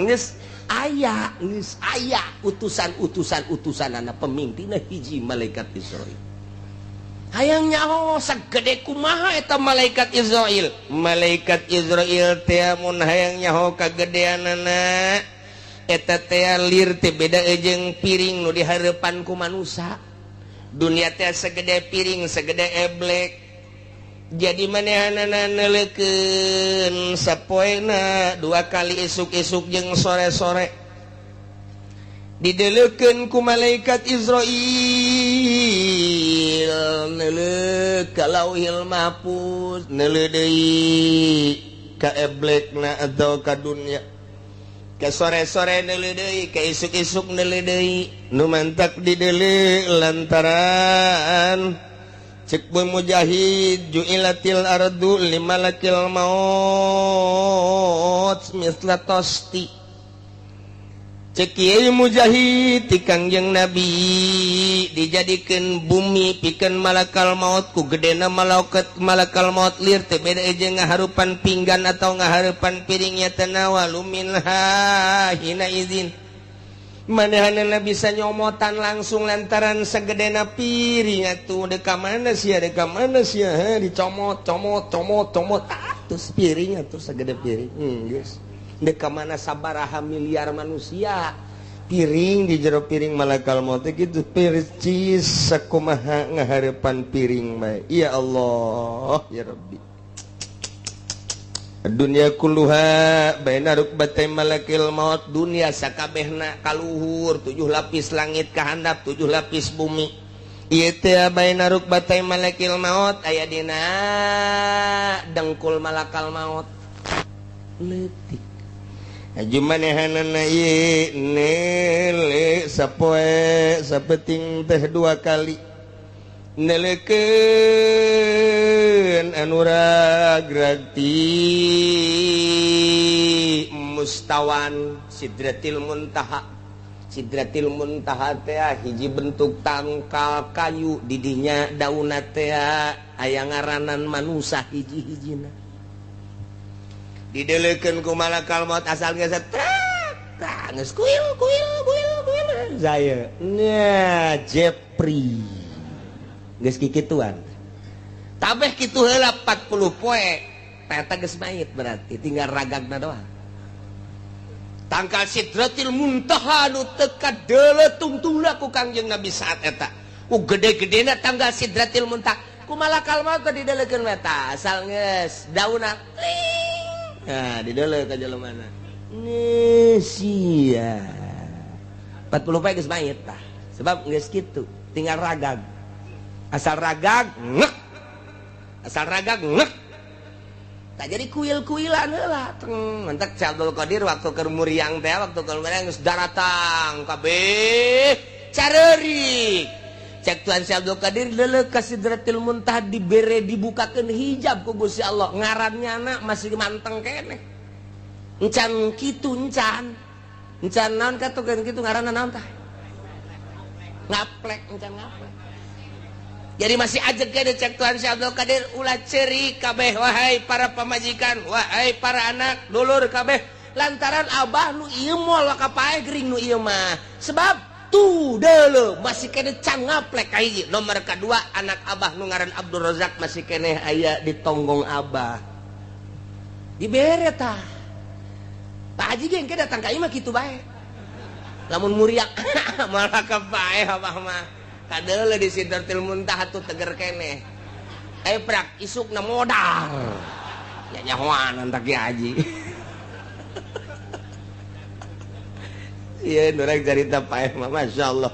Geus aya, geus aya utusan-utusan, utusan anak pemimpinna hiji, malaikat Izrail. Hayang nyaho sagede kumaha eta malaikat Izrail? Malaikat Izrail teh mun hayang nyaho kagedeanana eta teh, lir teh beda jeung piring nu dihareupan ku manusia. Dunia teh segede piring, segede eblek. Jadi manehanana neuleukeun sapoena dua kali, isuk-isuk jeung sore-sore, dideleukeun ku malaikat Izrail, neuleuh ka Lauhil Mahfuz, neuleuh deui ka eblekna atau ka dunia, ke sore-sore neuleuh deui, ke isuk-isuk neuleuh deui. Nu mantak dideuleu lantaran cek Bu Mujahid, ju'ilatil ardu limalakil maut misla tosti. Cek Kiai Mujahid ti Kangjeng Nabi, dijadikan bumi pikeun malakal maut. Ku gedena malaikat malakal maut, lir teh beda jeung ngaharupan pinggan atau ngaharupan piringnya. Tanawalu minha hina izin, manehanana bisa nyomotan langsung lantaran segedena piring atuh. Deka mana sia, deka mana sia, ha, dicomot, comot, comot, comot atuh piring atuh segede piring. Geus deka mana sabaraha miliar manusia, piring di jero piring malakal maut gitu percis sakumaha ngaharepan piring mah. Ya Allah, ya Rabbi, dunia kulluha baina rukbatay malakil maut. Dunia sakabehna kaluhur, tujuh lapis langit kahandap, tujuh lapis bumi ieu teh baina rukbatay malakil maut, aya dina dengkul malakal maut leutik. Aju manehanana ieu neuleuh sapoe sapeting teh dua kali, neleukeun anu ragrag ti mustawan Sidratil Muntaha. Sidratil Muntaha teh hiji bentuk tangkal kayu, didinya daunna teh aya ngaranan manusa hiji-hijina. Dideleukeun ku malakal maut, asal geus trak geus kuil kuil kuil kuil saya nya Jepri geus kikituan tabeh kitu heula 40 poe eta geus mayit, berarti tinggal ragagna doang. Tangkal Sidratil Muntaha nu teu kadeuleu tungtungna ku Kangjeng Nabi saat eta, ku gede-gedena tanggal Sidratil Muntaha, ku malakal maut dideleukeun eta asal geus daunna tling. Nah, dideuleu ka jelema nih sia 40 poe geus mayit tah, sebab geus kitu tinggal ragag, asal ragag ngek, asal ragag ngek. Tak jadi kuil-kuilan heula teng. Mantak Syekh Abdul Qadir waktu keur muriang teh, waktu keur muriang geus daratang kabeh careurik. Cek Tuan Syekh Abdul Qadir, leuleuh ka Sidratil Muntaha, dibere, dibukakeun hijab ku Gusti Allah, ngarannya anak masih manteng keneh, encan kitu, encan encan naon katukeun kitu, ngaranna naon tah, ngaplek, encan ngaplek. Jadi masih ajeg kene. Cek Tuhan Syekh Abdul Qadir, ulah cerik kabeh wahai para pamajikan, wahai para anak dulur kabeh, lantaran abah nu ieu moal waka paeh gering nu ieu mah, sebab tuh deuleu masih kene can ngaplek kahiji. Nomor kedua, anak abah nu ngaran Abdul Razak masih keneh aya di tonggong abah. Dibere tah Pak Haji ge engke datang ka imah kitu bae. Lamun muriak malah kapaeh abah mah, kadeuleu di Sidratil Muntaha tuh teger keneh. Eh, prak isukna modal ya, nyahoan tak Ki Haji. Sieun urang carita paeh mah, masyaallah.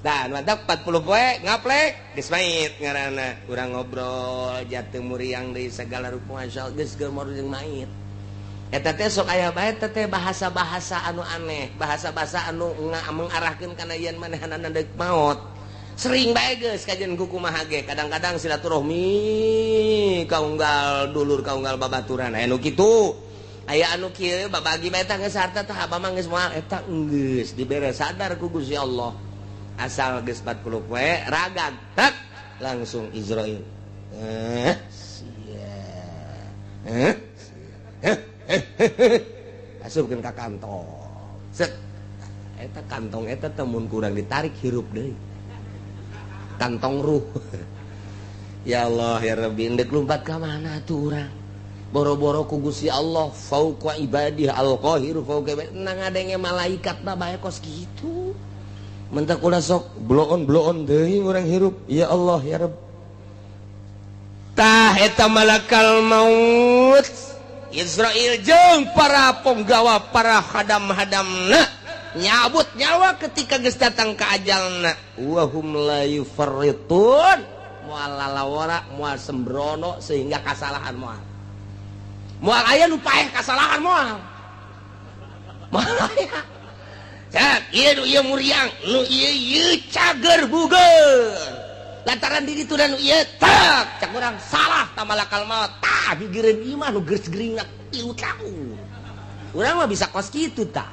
Tah, mantap 40 poe ngaplek geus mait ngaranna. Urang ngobrol jatuh muriang deui segala rupa, masyaallah, geus gemor jeung mait. Eta teh sok aya bae teh bahasa-bahasa anu aneh, bahasa-bahasa anu mengarahkeun kana yen manehanana deuk maot. Sering bae geus kajian kumaha ge, kadang-kadang silaturahmi kaunggal dulur, kaunggal babaturan, aya nu kitu. Aya anu kieu babagi bae tah, geus harta tah abah mah geus moal eta, geus dibere sadar ku Gusti Allah. Asal geus 40 poe ragag tak langsung Izrail. Eh sia. Eh asupkeun ka kantong. Set eta kantong eta teh mun kurang ditarik hirup deui. Kantong ruh. Ya Allah ya Rabbi, ndek lumpat ka mana tuh urang? Boro-boro ku Gusti Allah fauqa ibadih al-qahiru fauqa ibadih, nang ngadenge malaikat mah bae kos kitu. Mentak ulah sok bloon-bloon deui urang hirup. Ya Allah ya Rabb. Tah eta malakal maut Israel jeung para penggawa, para hadam-hadamna nyabut nyawa ketika geus datang ke ajalna, wahum la yufarritun, moal lalawara, moal sembrono sehingga kasalahan, moal moal aya nu paeh kasalahan, moal moal aya. Cak, ieu nu ieu muriang, nu ieu ieu cager buger. Lantaran diri tu dan nu ieu tak, cak urang salah ta malakal maut. Tah gigireun ieu mah nu geus geuringna 3 tahun. Urang mah bisa kos kitu tah.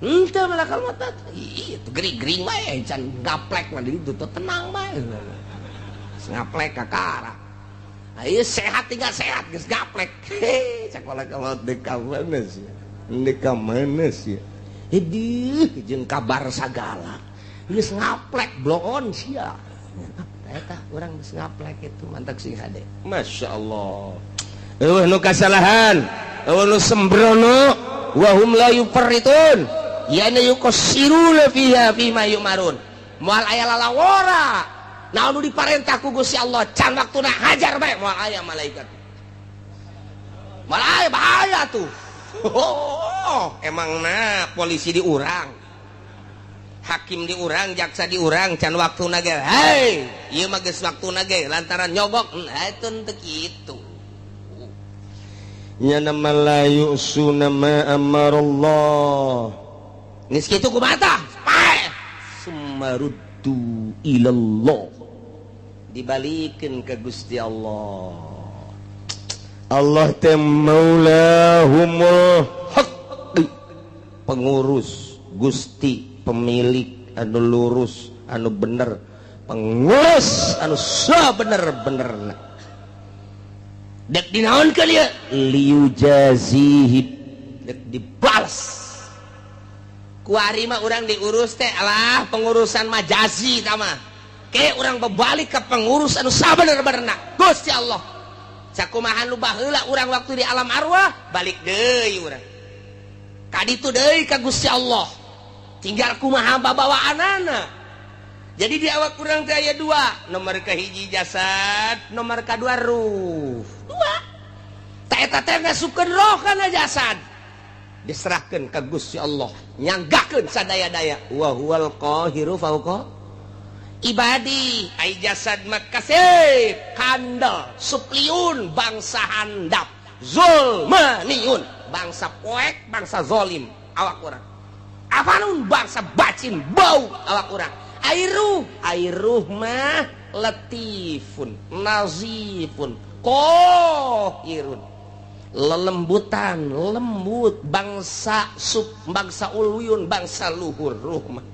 Henteu malakal maut tah. Ieu gering-gering bae can gaplek mah di ditu tenang bae. Ngaplek kakara. Ayo sehat tinggal sehat geus gaplek. Heh, cak malakal maut deuk ka mana sih? Deuk ka mana sih? Hidih jeung kabar sagala. Geus ngaplek bloon sia. Eta urang geus ngaplek itu mantak sing hade. Masya Allah. Eueuh nu kasalahan, eueuh nu sembrono, wa hum la yufarritun. Yani yuqassiruna fiha fima yumarun. Moal aya lalawora. Naon nu diparentah ku Gusti Allah can waktuna hajar bae, moal aya malaikat. Moal aya, bahaya tuh. Oh, emang na polisi diurang, hakim diurang, jaksa diurang, can waktuna ge. Hei, ieu mah geus waktuna ge lantaran nyogok. Nah, itu teu kitu. Nya nama la yu'suna ma amarallah. Geus kitu kumaha tah? Paeh. Summaruddu ilallah. Dibalikeun ka Gusti Allah. Allah teh maulahumul haq, pengurus Gusti, pemilik anu lurus, anu bener, pengurus anu sabener-benerna. Dek dinaonkeun ieu? Liyujazihi, dek dibales. Kuari mah urang diurus teh alah pengurusan majazi tah mah. Ke urang berbalik ke pengurus anu sabener-benerna, Gusti Allah. Sakumaha nu baheula urang waktu di alam arwah, balik deui urang. Kaditu deui ka Gusti Allah. Tinggal kumaha babawaanana. Jadi di awak urang teh aya dua, nomor kahiji jasad, nomor kadua ruh. Dua. Tah eta teh ngasupkeun roh kana jasad. Diserahkeun ka Gusti Allah, nyanggakeun sadaya-daya. Wa huwal qahiru fauqa ibadi. Ai jasad mah kasep, kandel, supliun, bangsa handap, zulmaniun, bangsa poek, bangsa zolim awak urang. Afanun bangsa bacin bau awak urang. Ai ruh, ai ruh mah latifun, nazifun, kohirun, lelembutan, lembut, bangsa sub, bangsa uluyun, bangsa luhur ruh mah.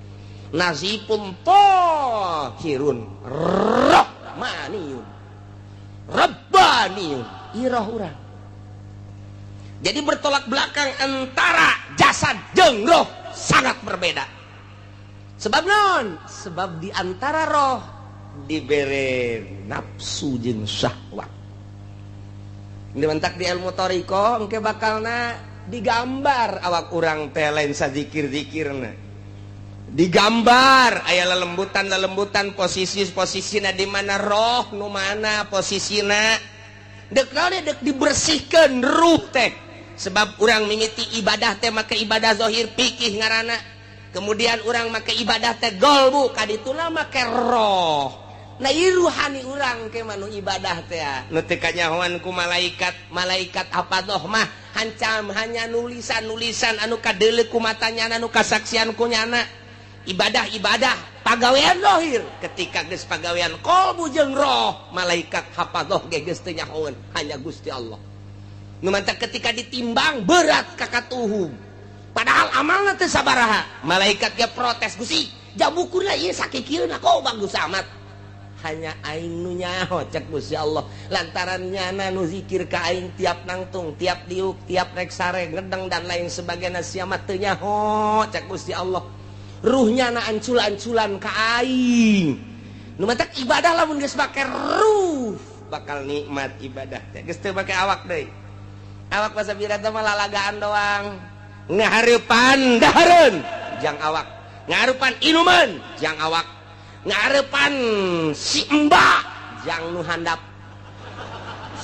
Nazifun tohirun, rohmaniyun, rabbaniyun, iroh urang. Jadi bertolak belakang antara jasad jeung roh sangat berbeda. Sebab non? Sebab di antara roh dibere nafsu jeung syahwat. Ini mentak di ilmu toriko engke bakalna digambar awak urang teh lain sazikir-zikirna. Digambar aya lelembutan-lelembutan, posisi-posisina di mana roh nu mana posisina. Dek naon dek dibersihkan ruh teh. Sebab urang mimiti ibadah teh make ibadah zahir, pikih ngaranna. Kemudian urang make ibadah teh golbu kadituna make roh. Nah ieu ruhani urang ke manu ibadah teh nu teu kanyahoan ku malaikat. Malaikat hafadoh mah hancam hanya nulisan-nulisan anu kadeuleu ku matanya anu kasaksian ku nyana. Ibadah-ibadah pagawean zahir ketika geus pagawean qalbu jeung roh malaikat hafadoh ge geus teu nyahoeun hanya Gusti Allah. Nu mantak ketika ditimbang berat ka katuhum. Padahal amalna teu sabaraha. Malaikat ge protes, Gusti, jabukurna ieu sakikieuna kok bagus amat. Hanya aing nu nyaho cek Gusti Allah. Lantaran nyana nu zikir ka aing tiap nangtung, tiap diuk, tiap rek sare, ngedeng dan lain sebagainya sia mah teu nyaho cek Gusti Allah. Ruhnya na ancul-anculan ka aing. Nu mantak ibadah lamun geus make ruh bakal nikmat ibadah teh. Geus teu make awak deui. Awak masa birata mah lalagaan doang. Ngahareupan dahareun jang awak, ngahareupan inuman jang awak, ngahareupan si embak jang nu handap.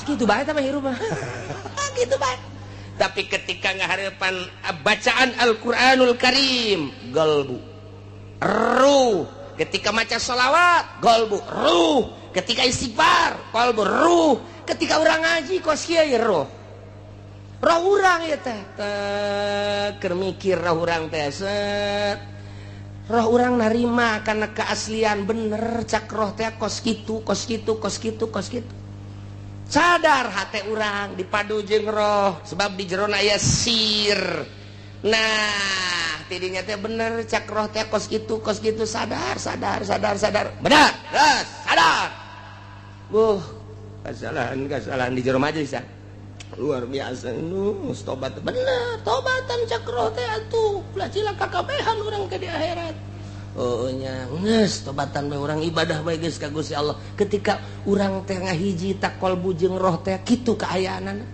Segitu bae tah mah hirup mah. Gitu bae. Tapi ketika ngahareupan bacaan Al-Qur'anul Karim, galbu ruh. Ketika maca sholawat, galbu ruh. Ketika istighfar, qalbu ruh. Ketika urang ngaji kos kieu roh. Roh urang ya teh keur mikir roh urang teh set. Roh urang narima karena keaslian bener cak roh teh kos kitu kos kitu kos kitu kos kitu. Sadar hate urang dipadu jeung roh sebab di jerona aya sir. Nah, tidinya teh bener cak roh teh kos kitu sadar sadar sadar sadar. Benar, geus sadar. Buh, kesalahan di jero majelis ya. Luar biasa nu tobat bener tobatan cak roh teh atuh ulah cilaka kabehan urang ke di akhirat. Oh nya geus tobatan bae urang ibadah bae geus ka Gusti Allah. Ketika urang teh ngahiji tak qalbu jeung roh teh kitu kaayaanana.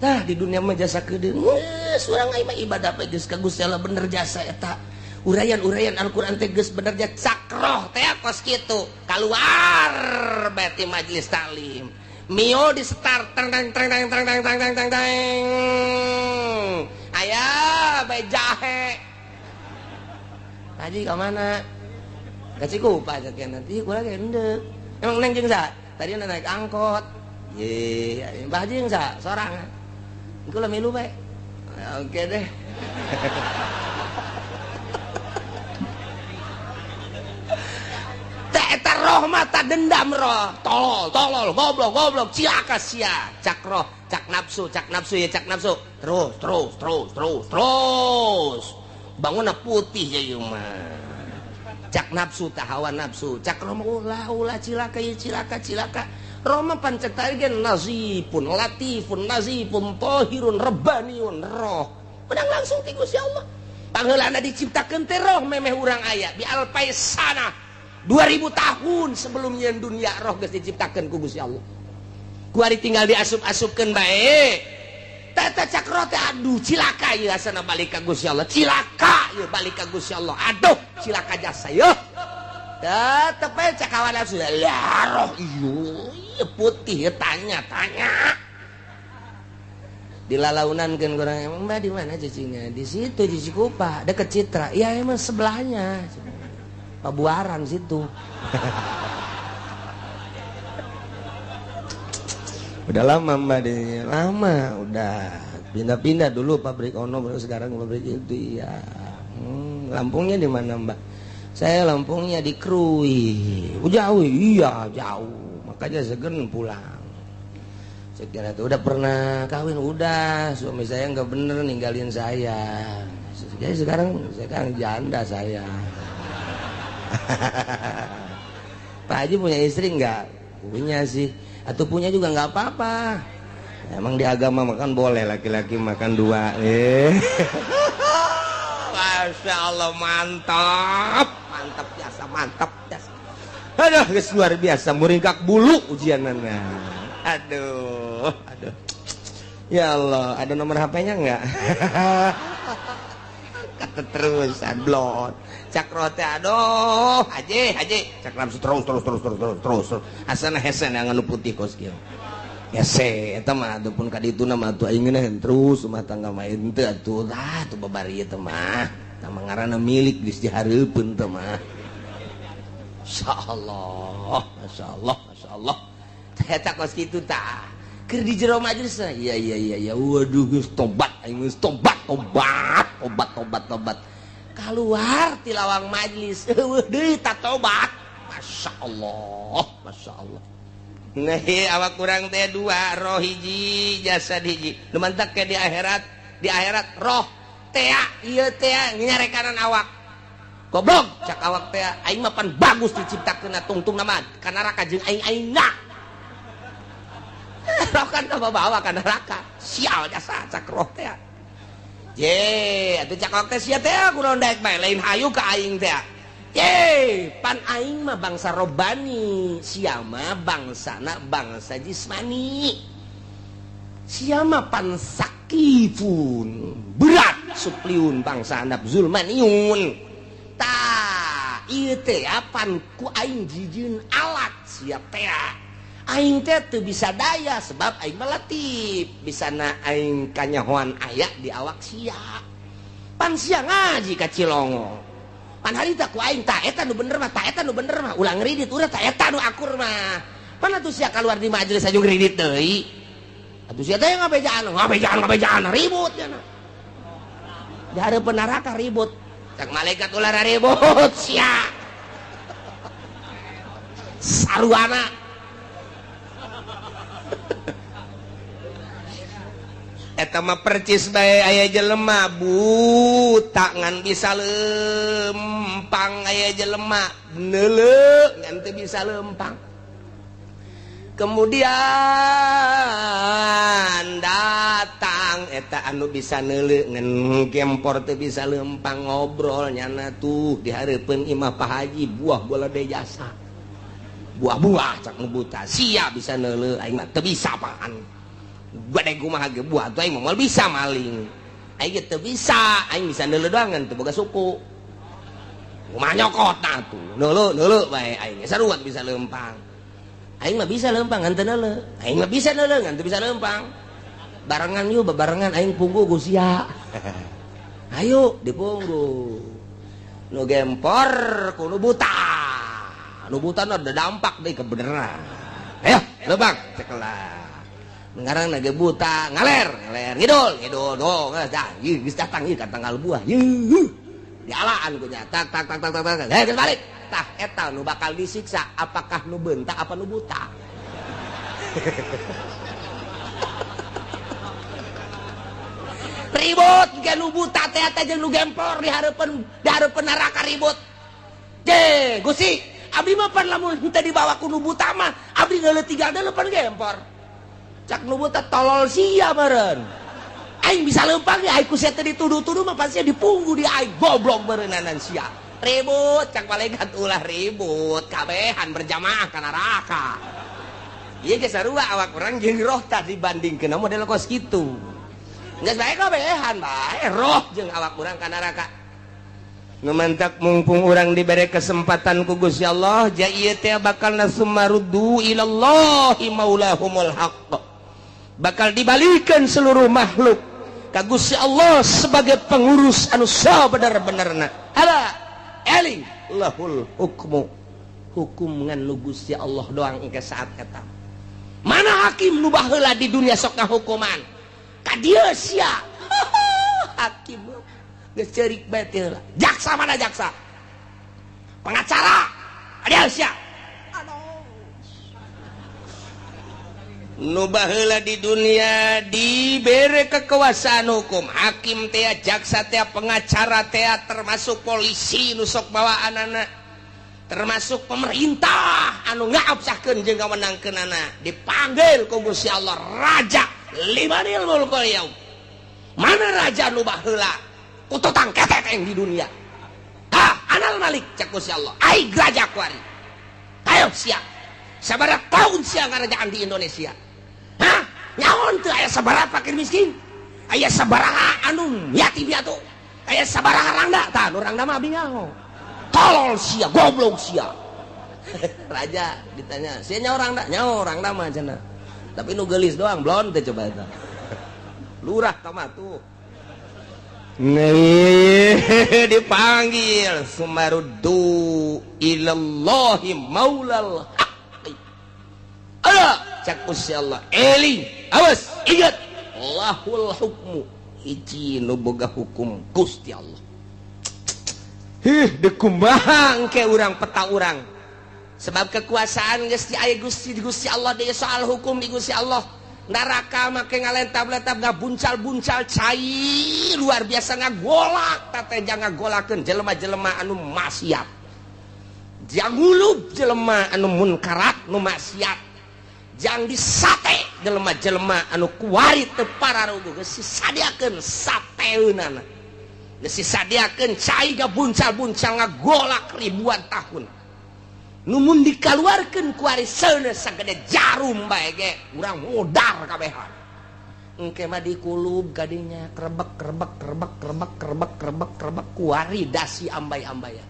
Tah di dunia mah jasa kedeung geus urang mah ibadah bae geus ka Gusti Allah bener jasa eta. Uraian-uraian Al-Qur'an teh geus bener jasa cak roh teh kos kitu. Kaluar bae ti majelis taklim. Mio di start tang tang tang tang tang tang tang tang tang. Aya bae jahe. Haji ka mana? Ka Cikupa cek nanti kula ge endek. Emang neng jeung sa? Tadi naik angkot. Ye, Mbah jeung sa sorangan. Kula milu bae. Oke deh. Eta roh mata dendam roh, tolol, tolol, goblok, goblok, cilaka sia, cak roh, cak nafsu ya cak nafsu, terus, terus, terus, terus, terus, bangunna putih ya ieu mah, cak nafsu, tah hawa nafsu, cak roh mah ulah, ulah, cilaka ya cilaka, cilaka, roh mah pancek tadi ge nazifun, latifun, nazifun, tohirun, rebaniun, roh, menang langsung ti Gusti Allah, pangheulana diciptakeun teh roh memeh urang aya bi alfaisana. 2000 tahun sebelumnya dunia roh geus diciptakeun ku Gusti Allah. Kuari tinggal diasup-asupkeun bae. Tata cak roh teh aduh cilaka ieu asana balik ka Gusti Allah. Cilaka ieu balik ka Gusti Allah. Aduh cilaka jasa ieu. Tetep bae cak hawa nafsu. Ya roh ieu putih tanya tanya. Dilalaunankeun kurang emang Mbak di mana cicingnya? Di situ di Cikupa, deket Citra. Ya emang sebelahnya. Pabuaran situ. Udah lama Mbak di lama udah pindah-pindah dulu pabrik ono baru sekarang pabrik itu ya. Lampungnya di mana Mbak? Saya Lampungnya di Krui. Oh, jauh, iya jauh. Makanya segen pulang. Saya kira tuh udah pernah kawin udah, suami saya nggak bener ninggalin saya. Jadi sekarang janda saya. Pak Haji punya istri nggak? Punya sih. Atau punya juga nggak apa-apa. Emang di agama makan boleh laki-laki makan dua. Masya Allah mantap, mantap biasa, mantap biasa. Aduh, luar biasa, muringkak bulu ujianana. Aduh, aduh. Ya Allah, ada nomor HP-nya nggak? Kata terus, blon. Cak rote, aduh, haji, haji. Cak nafsu terus, terus, terus, terus, terus, terus. Asana hesen yang anu putih kos kieu. Hese, eta mah atuh pun ka dituna mah atuh aing ngeunaheun terus rumah tangga mah henteu atuh. Tah, atuh babari eta mah. Tah ngaranna milik geus dihareupeun teh mah. Masyaallah, masyaallah, masyaallah. Eta kos kitu tah. Keur di jero majelis iya iya iya iya waduh geus tobat aing geus tobat tobat tobat tobat tobat. Keluar ti lawang majelis eueuh deui ta tobat. Masyaallah, masyaallah. Nah, awak kurang teh dua, roh hiji, jasad hiji. Nu mantak ke di akhirat roh tea, ieu tea nyarekanan awak. Goblok cak awak teh aing mah pan bagus diciptakeun tungtung mah ka neraka jeung aing aingna. Roh kan bawa ka neraka. Sial jasa cak roh teh. Ye, atuh cak awak teh sia teh kunaon daek bae lain hayu ka aing teh. Ye, pan aing mah bangsa robani, sia mah bangsana bangsa jismani. Sia mah pan sakifun, berat supliun bangsa handap zulmaniun. Tah, ieu teh pan ku aing jijieun alat sia teh. Aing teh teu bisa daya sebab aing mah latif, bisana aing kanyahoan aya di awak sia. Pan sia ngaji ka Cilongo. Pan harita ku aing ta eta nu bener mah, ta eta nu bener mah, ulah ngridit urang ta eta nu akur mah. Pan atuh sia kaluar di majelis aju ngridit deui. Atuh sia teh ngabejaan, ngabejaan, ngabejaan ribut nya. Di hareupeun neraka ribut. Cak malaikat ulah ribut sia. Saruana. Eta mah percis bae aya jelema buta ngan bisa lempang, aya jelema neuleu ngan teu bisa lempang. Kemudian datang eta anu bisa neuleu ngan gempor teu bisa lempang, ngobrol nyana tuh di hareupeun imah Pak Haji buah bola de jasa. Buah-buah cak nu buta sia bisa neuleu aing mah teu bisa apaan. Gede kumaha ge buah tuh aing mah moal bisa maling. Aing ge teu bisa, aing bisa neuleu doang teu boga suku. Kumaha nyokot tah tuh. Neuleu neuleu bae aing sarua bisa lempang. Aing mah bisa lempang ngan teu neuleu. Aing mah bisa neuleu ngan teu bisa lempang. Barengan yuk bebarengan aing punggu ku sia. Ayo dipunggu. Nu gempor ku nu buta. Nu buta nu ada dampak deui kebeneran. Ayo lempang cekelah. Ngarang nage buta ngaler ngaler ngidul ngidul do geus dah ieu geus datang ieu ka tanggal buah ieu dialaan ku nya tak tak tak tak tak heh geus balik tah eta nu bakal disiksa apakah nu beunta apa nu buta. Ribut ge nu buta teh eta jeung nu gempor di hareupeun neraka ribut. Je Gusti abdi mah pan lamun henteu dibawa ku nu buta mah abdi geuleuh tinggal deuleu pan gempor. Cak nu buta tolol sia meureun. Aing bisa lempang ya, aing ku sia teh dituduh-tuduh mah pasti dipunggu di aing goblok meureunnanan sia. Ribut cak malaikat ulah ribut, kabehan berjamaah ka neraka. Ieu ge sarua awak urang jeung roh tah dibandingkeun model kos kitu. Geus bae kabehan bae roh jeung awak urang ka neraka. Nu mantak mumpung urang dibere kesempatan ku Gusti Allah, ja ieu teh bakal nasumaruddu ilallahi maulahumul haqq. Bakal dibalikan seluruh makhluk ka Gusti Allah sebagai pengurus anu sabener-benerna. Ala eling lahul hukmu. Hukum ngan nu Gusti Allah doang engke saat eta. Mana hakim nu baheula di dunia sok ngahukuman? Ka dieu sia. Hakim geus ceurik bae teh heula. Jaksa mana jaksa? Pengacara. Adieu sia. Nu baheula di dunia dibere kekuasaan hukum, hakim teh, jaksa teh, pengacara teh, termasuk polisi nu sok bawaanana, termasuk pemerintah anu ngaabsahkeun jeung ngawenangkeunana, dipanggil ku Gusti Allah raja limanil mulkul yaum. Mana raja nu baheula kututang ketek di dunia? Tah, anal malik cak Gusti Allah. Aing raja kuari. Ayo siap. Sabaraha tahun sia ngarajaan di Indonesia? Hah? Nyaon teu aya sabaraha fakir miskin? Aya sabaraha anu yatim piatu? Aya sabaraha rangda? Tah, nu rangda mah abdi nyaho. Tolol sia, goblok sia. Raja ditanya, sia nyaho rangda? Nyaho rangda mah cenah. Tapi nu geulis doang, blon teh coba eta. Lurah tah mah tuh. Nih dipanggil, sumaruddu ilallahi maulal haqqi. Ala, cak Gusti Allah, eling, awas, ingat, lahul hukmu, hiji nu boga hukum Gusti Allah. Hih, dekumaha engke urang, peta urang? Sebab kekuasaan geus aya Gusti di Gusti Allah deui, soal hukum di Gusti Allah. Neraka make ngalentab-lentab, ngabuncal-buncal cai luar biasa, ngagolak teh, ngagolakeun jelema-jelema anu maksiat, jang ngulub jelema anu munkarat, nu maksiat, jang disate jelema-jelema anu kuari teu pararuguh. Geus disadiakeun sateunana, geus disadiakeun cai ngabuncal-buncal, ngagolak ribuan tahun. Numun dikaluarkeun kuari seuneu sagede jarum bae ge urang modar kabehan. Engke mah dikulub kadinya, krebek krebek krebek krebek krebek krebek krebek, kuari dasi ambay-ambayan,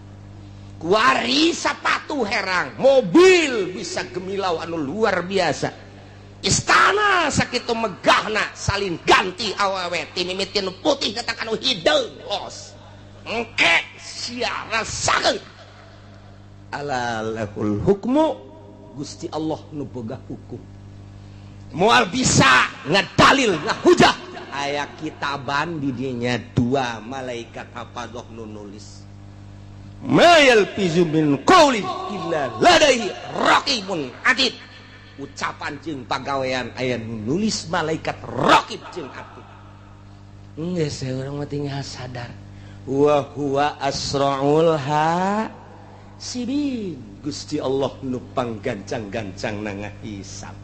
kuari sapatu herang, mobil bisa gemilau anu luar biasa, istana sakitu megahna, salin ganti awewe ti mimitin putih datang anu hideung los. Engke sia rasakeun. Ala lahul hukmu, Gusti Allah nu boga hukum, moal bisa ngadalil, ngahujah. Aya kitaban di dinya, dua malaikat hafadah nu nulis. Ma yalfizu min qaulin illa ladaihi raqibun atid. Ucapan jeung pagawean aya nu nulis malaikat raqib jeung atid. Geus, urang mah tinggal sadar, wa huwa asraul hasibin. Gusti Allah nu panggancang-gancang na ngahisab.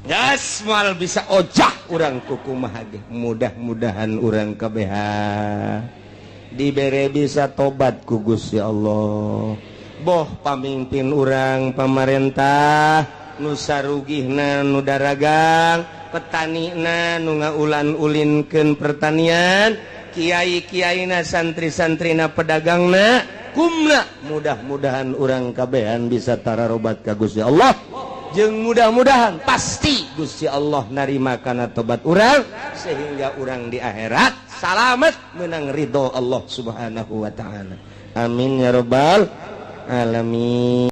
Gas, moal bisa ojah urang kukumaha ge. Mudah-mudahan urang kabehan dibere bisa tobat ku Gusti Allah, boh pamimpin urang, pamarentah nu sarugihna, nu daragang, petanina nu ngaulan ulinkeun pertanian, kiai-kiaina, santri-santrina, pedagangna, kumna. Mudah-mudahan urang kabehan bisa tararobat ka Gusti Allah, jeung mudah-mudahan pasti Gusti Allah narima kana tobat urang sehingga urang di akhirat salamet, menang ridho Allah Subhanahu wa taala. Amin ya robbal alamin.